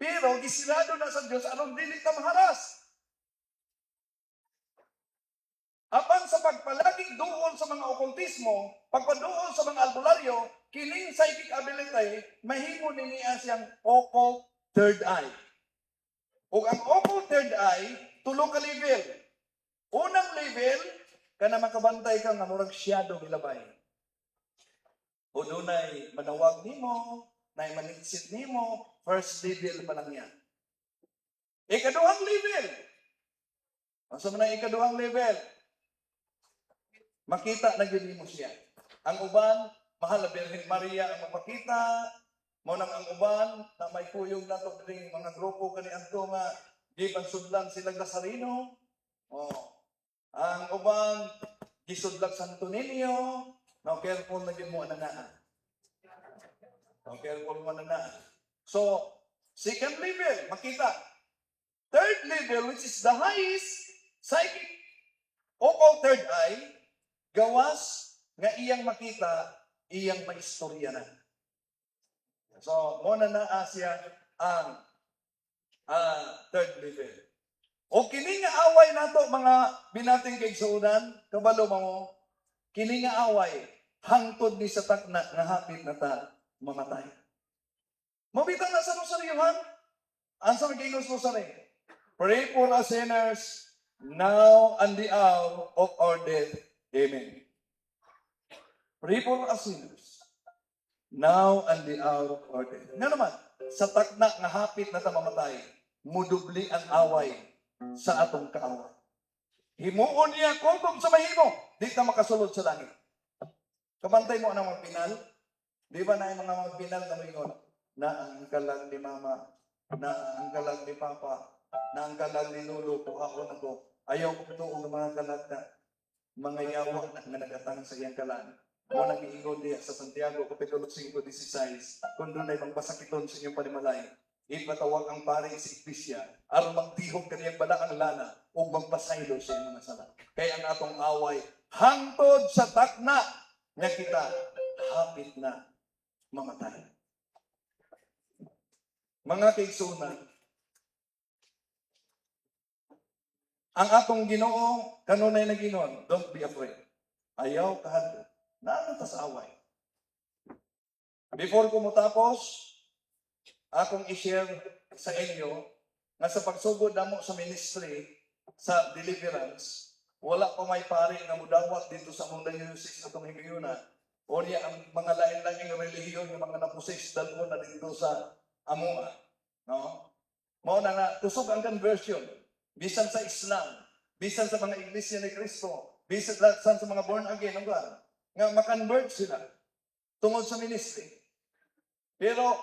Pero gisirado na sa Diyos aron dili ta maharas. Apan sa pagpalaging duol sa mga okultismo, pagpaduol sa mga albularyo, kining psychic ability, mahimo ni niya siyang occult third eye. Ug ang occult third eye, tulo ka level. Unang level, kana makabantay ka nga murag shadow gilabay. O dunay manawag nimo, nay manitsit nimo, first level pa lang yan. Ikaduhang level. Unsa man ang ikaduhang level? Makita na gyud nimo siya. Ang uban, mahal na Birhen Maria ang mapakita. Mao nang ang uban na may kuyog nato diri mga grupo kani adto nga gipan sudlan silang Nazareno. Oh. Ang uban gisudlag Santo Niño. Now careful na gyud mo ana naa. Now careful mo na naa. So, second level, makita. Third level, which is the highest psychic occult third eye, gawas nga iyang makita, iyang maistorya na. So, mao na naa siya ang third level. O kini nga away nato, mga binating kaigsuonan, kabalo mo, kini nga away hangtod ni sa takna nga hapit na ta mamatay. Mao bitaw na sa rosaryo han. Ang sa magiingon sa rosaryo? "Pray for us sinners, now and the hour of our death. Amen." Pray for us sinners, now and the hour of our death. Nga naman, sa takna nga hapit na ta mamatay, mudubli ang away sa atong kaaway. Himuon niya kutob sa mahimo, di ta makasulod sa langit. Kabantay mo ang magpinal. Di ba na yung mga magpinal na moingon na ang kalag ni mama, na ang kalag ni papa, na ang kalag ni lolo, kuhaon ako. Ayaw ko tuong mga kalag na mga yawa na nga nagatang sa iyang kalag. Mao nang giingon diya sa Santiago, Kapitulo 5:16, kung dunay pangpasakiton sa inyong panimalay, ipatawag ang pari sa iglesia aron magtihog kaniyang balaang lana ug magpasaylo sa iyong mga sala. Kay ang atong away hangtod sa takna nga kita hapit na mamatay. Mga kaigsuonan, ang atong Ginoo kanunay nagingon, "Don't be afraid." Ayaw kahadlok. Naa ta sa away. Before ko motapos, akong i-share sa inyo nga sa pagsugod namo sa ministry sa deliverance, wala pa may pari nga mudawat dito sa among diocese atong higayuna. O niya ang mga lain-laing relihiyon nga mga na-possess dalhon na dito sa amoa. No? Mao na nga kusog ang conversion bisan sa Islam, bisan sa mga iglesia ni Kristo, bisan sa mga born again ang nga makonvert sila tungod sa ministry. Pero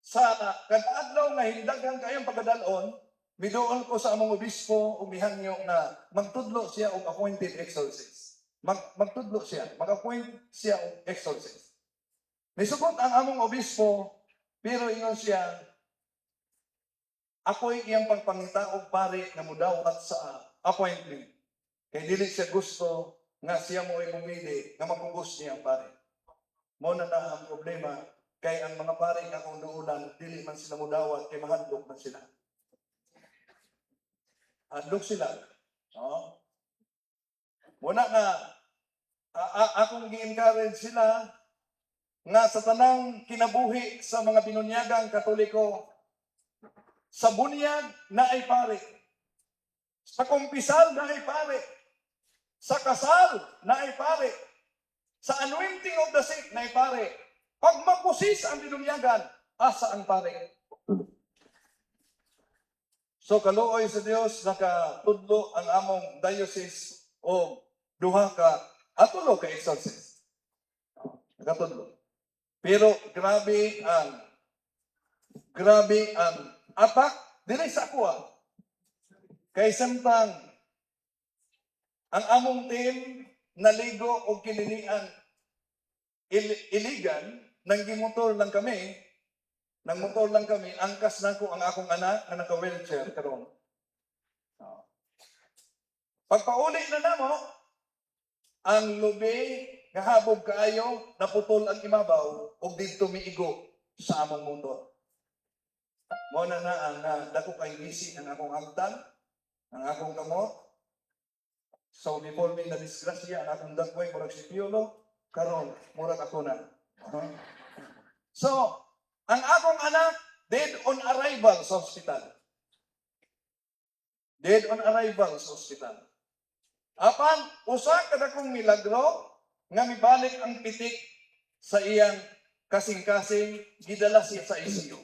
sa kada adlaw nga hindaghan kayong pagkadalon, Miduol ko sa among obispo ug mihangyo nga magtudlo siya og appointed exorcist. Magtudlo siya, mag-appoint siya og exorcist. Nisugot ang among obispo, pero ingon siya, ako'y iyang pagpangita og pare nga mudawat sa appointment. Kay dili siya gusto nga siya mo ay mumili nga mapugos niya ang pare. Mao na na ang problema kay ang mga pare nga akong duulan, dili man sila mudawat kay mahadlok man sila. Hadlok sila. No? Muna nga akong gi-encourage sila nga sa tanang kinabuhi sa mga binunyagang Katoliko, sa bunyag naay pare. Sa kumpisal naay pare. Sa kasal naay pare. Sa anointing of the sick naay pare. Pag ma-possess ang binunyagan, asa ang pare? So kaluoy sa Dios, nakatudlo ang among diocese o duha ka atulo ka exorcist. Nakatudlo. Pero grabe ang attack dili sa akoa. Kay samtang ang among team naligo og kininian iligan nang gimotor lang kami, nang motor lang kami, angkas nako ang akong anak nga naka-wheelchair karon. Oh. Pagpauli na namo, ang lubi nga habog kaayo, naputol ang imabaw ug didto miigo sa among motor. Mao na na ang dako kay ngisi ang akong agtang, ang akong kamot. So before me na disgrasya ang akong dagway, murag si Piolo, karon murag ako na. Huh? So, ang akong anak, dead on arrival sa hospital. Dead on arrival sa hospital. Apan, usa ka dakong milagro nga mibalik ang pitik sa iyang kasing-kasing, gidala siya sa ICU.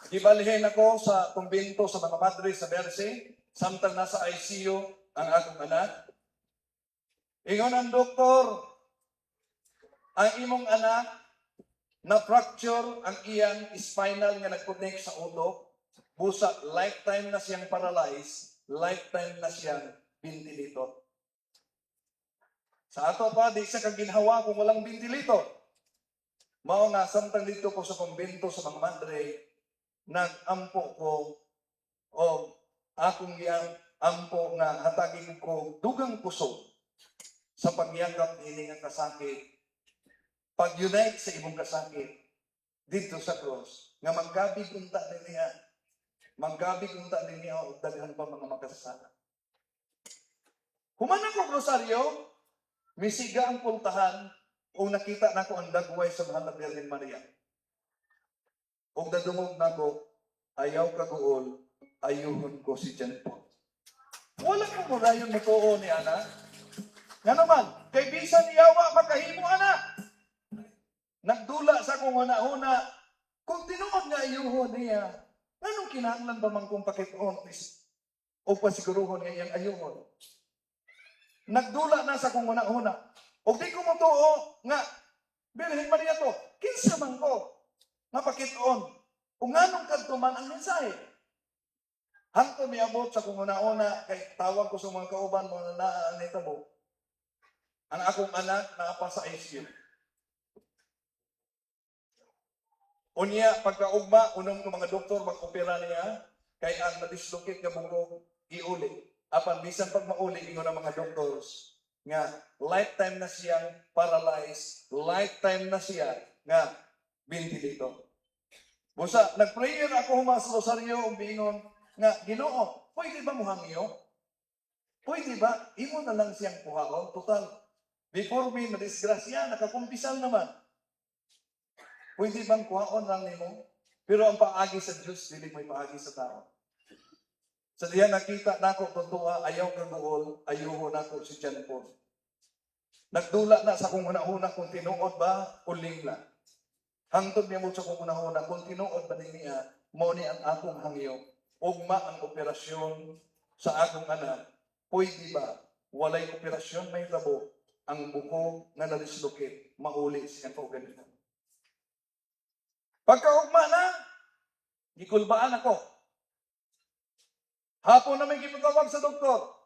Gibalhin ako sa kumbento sa mga madre sa Berse, samtang nasa ICU ang akong anak. Ingon ang doktor, ang imong anak na fracture ang iyang spinal nga nag-connect sa utok. Busa lifetime na siyang paralyzed, lifetime na siyang ventilator. Sa ato pa, di siya kaginhawa kung walang ventilator. Mao nga, samtang dito ko sa kumbento sa mga madre, nag-ampo ko o akong giyang ampo nga hatagi ko dugang kusog sa pagyakap niini nga kasakit, pag-unite sa imong kasakit dito sa cross nga magkabig unta niya, magkabig unta niya og daghan pa mga makasasala. Human ako rosaryo, misiga ang pultahan ug nakita nako ang dagway sa Mahal na Birhen Maria. Ug nadungog nako, "Ayaw kaguol, ayuhon ko si John Paul." Wala ko modayon motuo ni ana. Nga naman, kay bisan yawa makahimo ana. Nagdula sa akong huna-huna, kung tinuod nga ayuhon niya, nganong kinahanglan ba man kong pakit-on o pasiguruhon nga iyang ayuhon? Nagdula na sa akong huna-huna. O di ko motuo nga, Birhen Maria to, kinsa man ko nga pakit-on? O nganong kadto man ang mensahe? Hangtod miabot sa akong huna-huna, kay tawag ko sa mga kauban mo na naa ang nitabo. Ang akong anak naa pa sa ICU. Unya, pagkaugma, unong ng mga doktor mag-opera niya, kay ang na-dislocate nga bukog, iuli. Apan bisan pag mauli, ingon ang mga doctors, nga lifetime na siyang paralyzed, lifetime na siya nga ventilator. Busa, nag-prayer ako human sa rosaryo, ug miingon nga, "Ginoo, pwede ba muhangyo? Pwede ba? Imo na lang siyang kuhaon. Total, before me na disgrasya, nakakumpisal naman. Pwede bang kuhaon lang nimo?" Pero ang paagi sa Diyos, dili may paagi sa tao. Sa diha nakita nako totoo, ayaw kaguol, ayuho nako si John Paul. Nagdula na sa akong hunahuna kung tinuod ba o lingla. Hangtod niya mo sa akong hunahuna kung tinuod ba niya, mao ni ang akong hangyo. Ugma ang operasyon sa akong anak. Pwede ba walay operasyon may labo ang buko nga na-dislocate, mauli siya kaugalingon? Pagkaugma na, Gikulbaan ako. Hapon na may gipatawag sa doktor.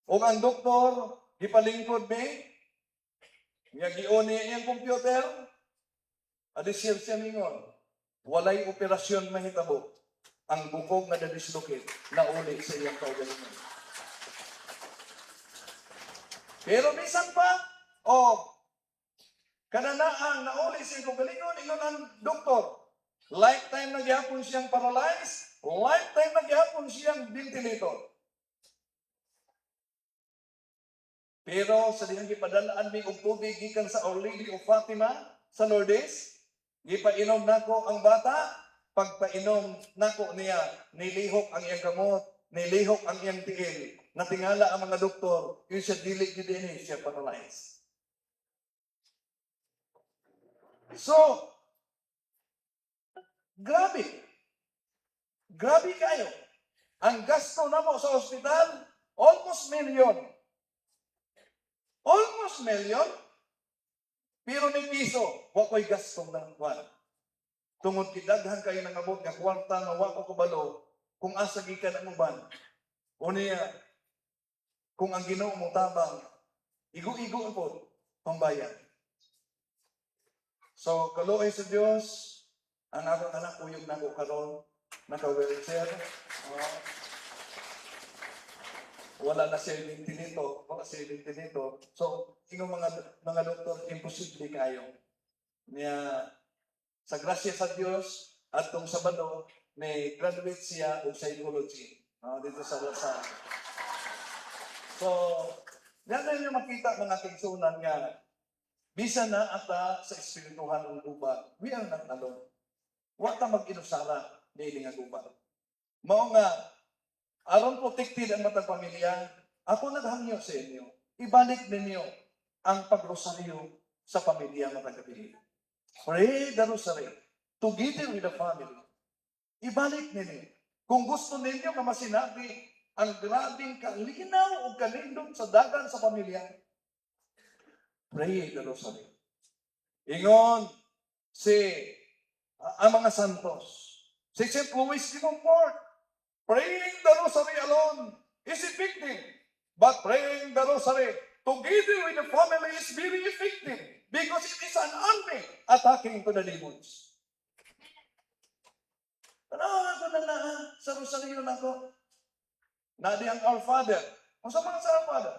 Ug ang doktor, gipalingkod mi, nga gi-on niya iyang computer, adi siya siya mingon, "Walay operasyon mahitabo. Ang bukog nga nadislocate nauli sa iyang kaugalingon." Pero bisan pa, o kananaang nauli sa iyang kaugalingon, ingon ang doktor, lifetime na gihapon siyang paralyzed, lifetime na gihapon siyang ventilator. Pero sa dihang gipadalaan mi og tubig gikan sa Our Lady of Fatima sa Lourdes, gipainom nako ang bata, pagpainom nako niya, nilihok ang iyang kamot, nilihok ang iyang tiil. Natingala ang mga doktor, yun siya dili gyud ini siya paralyzed. So, grabe. Grabe kayo. Ang gasto namo sa ospital, almost million. Almost million. Pero ni piso, wa ko'y gasto na kwan. Tungod kidaghan kayo nangabot nga kwarta nga wa ko kabalo kung asa gikan ang uban. O niya, kung ang Ginoo mo tabang, igo-igo po pambayad. So, kaluoy sa Dios, ang akong anak kuyog nako karon, naka-wheelchair. Wala na siya ventilator, wala siya ventilator. So, ingon mga doktor, imposible kayo. Niya, sa grasya sa Dios, atong Sabado, ni graduate siya og psychology dito sa La Salle. So, yan na ninyo makita, mga kaigsuonan, nga bisa na ata sa espirituhan ng gubat, we are not alone. Wa ta mag-inusara niini nga gubat. Mao nga aron protected ang matag pamilya, ako naghangyo sa inyo, ibalik ninyo ang pagrosaryo sa pamilya matag gabi. Pray the rosary together with the family. Ibalik ninyo. Kung gusto ninyo nga masinabi ang grabing kalinaw o kalindot sa dagan sa pamilya, pray the rosary. Ingon si ang mga santos, si St. Louis de Montfort, "Praying the rosary alone is effective, but praying the rosary together with the family is very effective because it is an army attacking to the demons." Tanawa ko na na sa rosaryo nako. Nadi ang Our Father. Ang sa mga sa Our Father?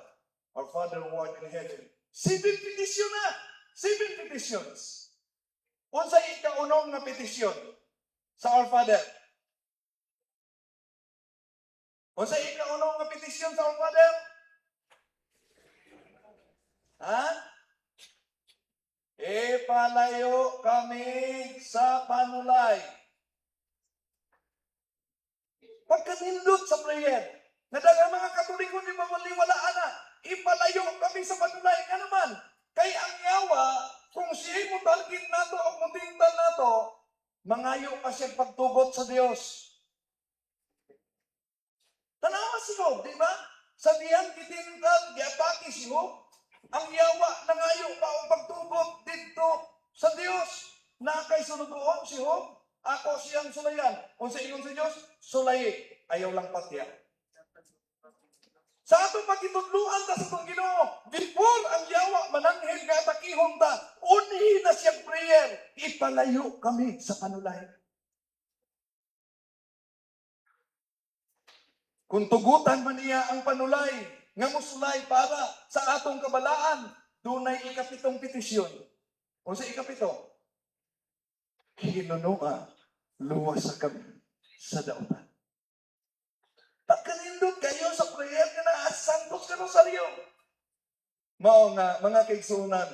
Our Father who art in heaven. Seven petition na. Seven petitions. Unsa ikaunong nga petisyon sa Our Father? Unsa ikaunong nga petisyon sa Our Father? Ha? Ipalayo kami sa panulay. Pagkanindot sa prayer, nga daghang mga Katoliko di mawaliwala ana, ipalayo kami sa panulay. Nga naman, kay ang yawa, kung siya mo target nato o mutingtal nato, mangayo ka siyang pagtugot sa Dios. Tanawa si Job, di ba? Sa diyang gitintal, giatake si Job, ang yawa nangayo pa og pagtugot didto sa Dios. Na kay sunugoon si Job, ako siyang sulayan. Kung sa ingon sa Dios, sulayi, ayaw lang patya. Sa atong pagitudluan ta sa atong Ginoo, before ang yawa mananghid nga atakihon ta, unhi na siyang prayer, ipalayo kami sa panulay. Kung tugutan man niya ang panulay, nga musulay para sa atong kabalaan, dunay ikapitong petisyon. O sa ikapito, hinunoa, luwasa kami sa dautan. Pagkanindot kayo sa prayer nga naa sa Santos nga Rosario. Mao nga, mga kaigsuonan,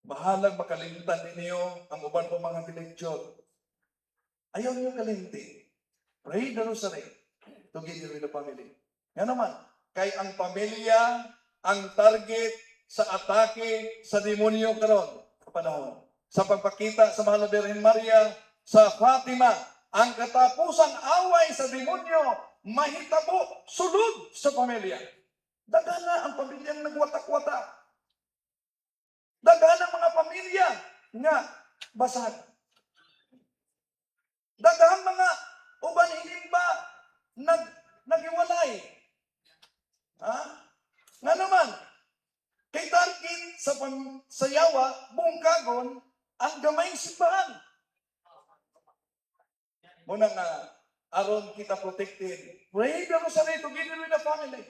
bahalag makalimtan ninyo ang uban pa mga leksyon. Ayaw niyo kalimti. Pray the rosary together with the family. Nga naman, kay ang pamilya ang target sa atake sa demonyo karon sa panahon. Sa pagpakita sa Mahal na Birhen Maria sa Fatima, ang katapusang away sa demonyo mahitabo sulod sa pamilya. Daghan na ang pamilyang nagwatak-watak. Daghan ang mga pamilya nga basag. Daghang mga uban hindi ba naghiwalay? Ha? Nga naman, kay target sa yawa, bungkagon, ang gamayng simbahan. Muna nga, aron kita protected, pray the rosary together with the family.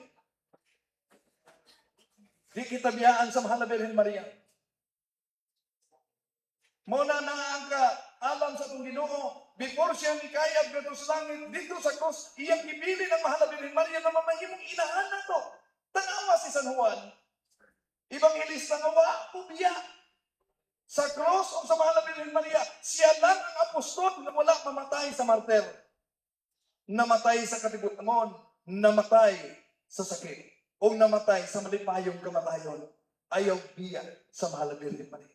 Di kita biyaan sa Mahal na Birhen Maria. Muna na ang ka alam sa atong Ginoo, before siya mikayab ngadto sa langit, dito sa cross, iyang gibilin ang Mahal na Birhen Maria na mamahimong inahan nato. Tanawa si San Juan, Ebanghelista nga wa biya sa cross o sa Mahal na Birhen Maria, siya lang ang apostol na wala mamatay sa martir. Namatay sa katibutangon, namatay sa sakit, o namatay sa malipayong kamatayon, ayaw biya sa Mahal na Birhen Maria.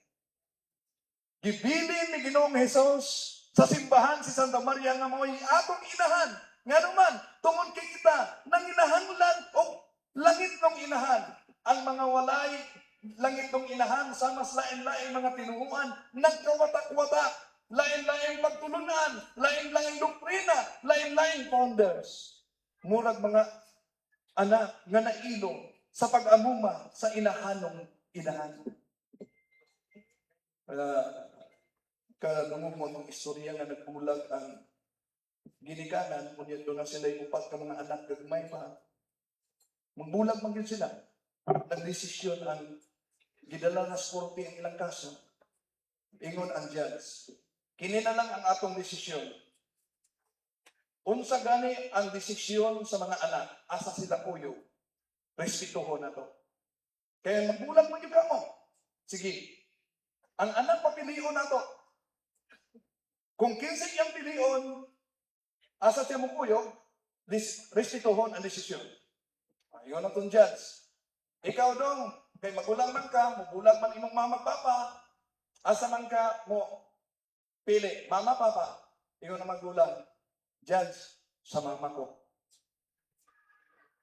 Gibilin ni Ginoong Jesus sa simbahan si Santa Maria nga mao'y atong inahan. Nga naman, tungod kay kita, nanginahanglan og langit ng inahan. Ang mga walay langit ng inahan sa mas lain-laing mga tinuhuan, nagkawatak-watak, lain-laing pagtulunan, lain-laing doktrina, lain-laing founders. Murag mga anak nga nailong sa pag-amuma sa inahanong inahan. Kaya kadungog mo itong istorya nga nagbulag ang ginikanan, unya duna sila upat ka mga anak, gagmay pa. Magbulag man gyud sila. Nagdesisyon ang gidala na sa korte ang ilang kaso. Ingon ang judge, "Kini na lang ang atong desisyon. Unsa gani ang desisyon sa mga anak, asa sila kuyo, respetuhon na to. Kaya magbulag man gyud kamo. Sige. Ang anak papilion nato. Kung kinsa iyang pilion, asa siya mo kuyog, respetuhon ang desisyon." Ayon na tong judge. "Ikaw dong, kay magulang man ka, mubulag man imong mama papa, asa man ka mo pili, mama, papa?" Ingon na magulang, "Judge, sa mama ko."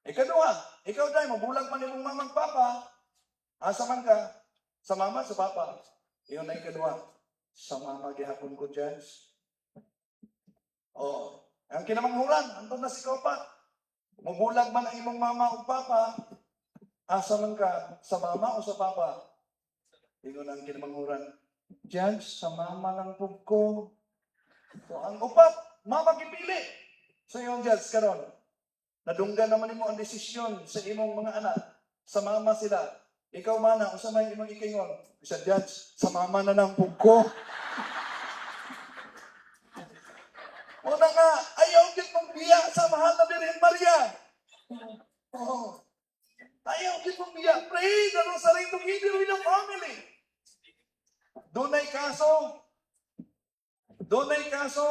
"Ikaduha, ikaw dai, mabulag man imong mama papa, asa man ka, sa mama, sa papa?" Ingon na ikaduha, "Sa mama gihapon ko, judge." Oh, ang kinamanghuran, andun na si Kopa. "Mubulag man ang imong mama o papa, asa man ka, sa mama o sa papa?" Ingon ang kinamanghuran, "Judge, sa mama lang pud ko." So ang upat, mama gipili. So yung judge karon, "Nadunggan naman nimo ang desisyon sa imong mga anak. Sa mama sila. Ikaw mana, unsa may imong ikingon?" "Sa judge, sa mama na lang pud ko." Una nga, ayaw gyud mong biya sa Mahal na Birhen Maria. Oh. Ayaw gyud mong biya. Pray the rosary together with the family. Dunay kaso. Dunay kaso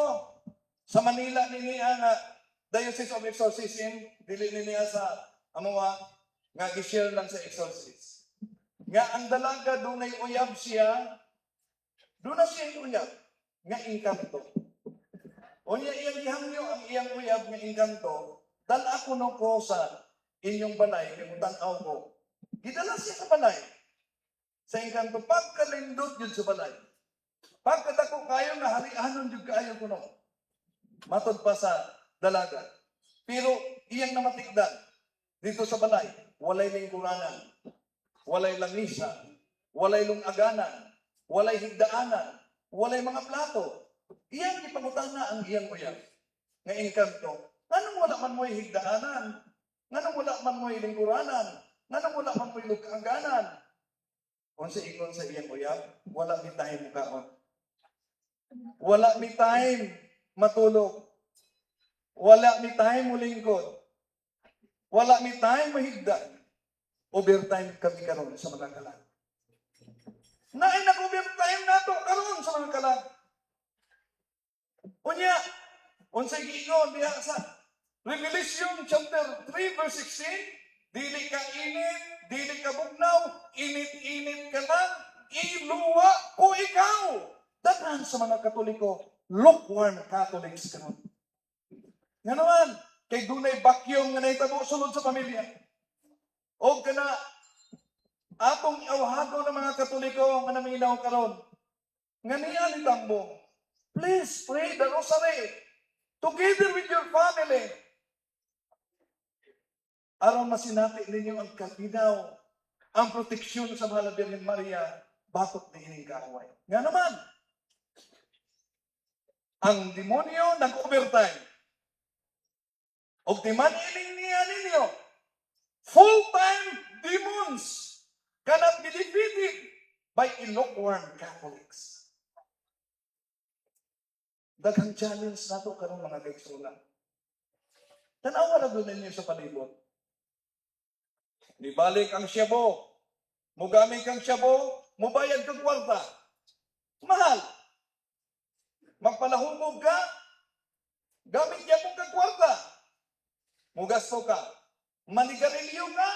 sa Manila ni niya nga Diocese of Exorcism, dili ni niya sa amoa nga gi-share lang sa exorcist. Nga ang dalaga dunay uyab siya, duna siya uyab nga engkanto. Unya iyang gihangyo ang iyang uyab nga engkanto, "Dala ko no ko sa inyong balay, kay mutan-aw ko." Gidala siya sa balay. Sa engkanto, pagkalindot yun sa balay. Pagkadako kayo nga harianon jud kaayo kuno. Matod pa sa dalaga. Pero iyang namatikdan dito sa balay, walay lingkuranan, walay langisa, walay lungaganan, walay higdaanan, walay mga plato. Iyang gipangutana ang iyang uyab nga engkanto, "Nganong wala man mo'y higdaanan? Nganong wala man mo'y lingkuranan? Nganong wala man mo'y lungaganan?" Unsa ingon sa iyang uyab? "Wala mi time kaon. Wala mi time matulog. Wala mi time mulingkod. Wala mi time mahigda. Overtime kami karon sa mga kalag." Naay nag-overtime nato karon sa mga kalag. Unya, unsay giingon diha sa Revelation chapter 3 verse 16, "Dili ka init, dili ka bugnaw, init-init ka lang, iluwa ko ikaw." Daghan sa mga Katoliko, lukewarm Catholics karon. Nga naman, kay dunay vacuum nga nahitabo sulod sa pamilya. O kana atong awhago ng mga Katoliko nga naminaw karon. Nga niya ni tambo. Please pray the rosary together with your family. Aron masinati ninyo ang kalinaw, ang proteksyon sa Mahal na Birhen Maria, batok niining kaaway. Nga naman, ang demonyo nag-overtime. Og di man ining niya ninyo, full-time demons cannot be defeated by a lukewarm Catholics. Daghang challenge nato karon, mga kaigsuonan. Tanawa na doon ninyo sa palibot. Nibalik ang shabu. Mugamit kang shabu, mubayad kang kwarta. Mahal. Magpalahubog ka, gamit gyapon kang kwarta. Mugasto ka. Manigarilyo ka,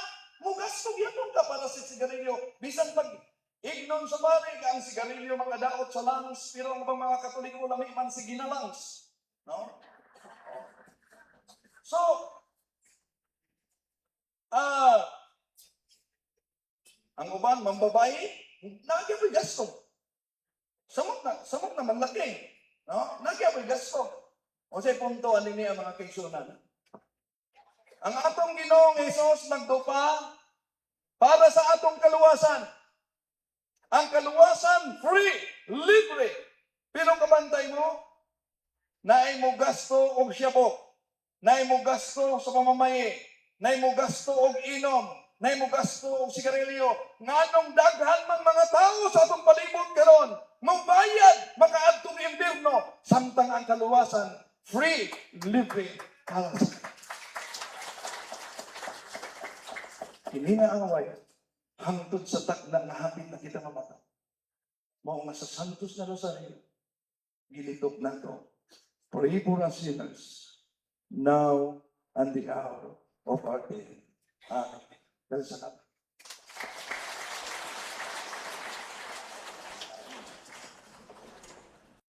mugasto gyapon ka para sa sigarilyo. Bisan pag ignon sa pare ka ang sigarilyo mga daot sa lungs, pero ang ubang mga Katoliko lami man si ginalangs. No? So, ang uban, mambabae, naa gyapoy gasto. Samot na manlaki. No? Naa gyapoy gasto. O sa punto, ano niya, mga kaigsuonan? Ang atong Ginoong Hesus nagdupa para sa atong kaluwasan. Ang kaluwasan, free, libre. Pero kabantay mo, naay mo gasto og shabu, naay mo gasto sa pamamaye, naay mo gasto og inom, naay mo gasto og sigarilyo. Nganong daghan mang mga tao sa atong palibot karon, mobayad makaadtong impierno, samtang ang kaluwasan free, libre para sa. Kini nga away, hangtod sa takna nga hapit na kita mamatay. Mao nga sa Santos na Rosario, gilitok nato. Pray for us sinners, now and the hour of our death. Amen. Dahil sa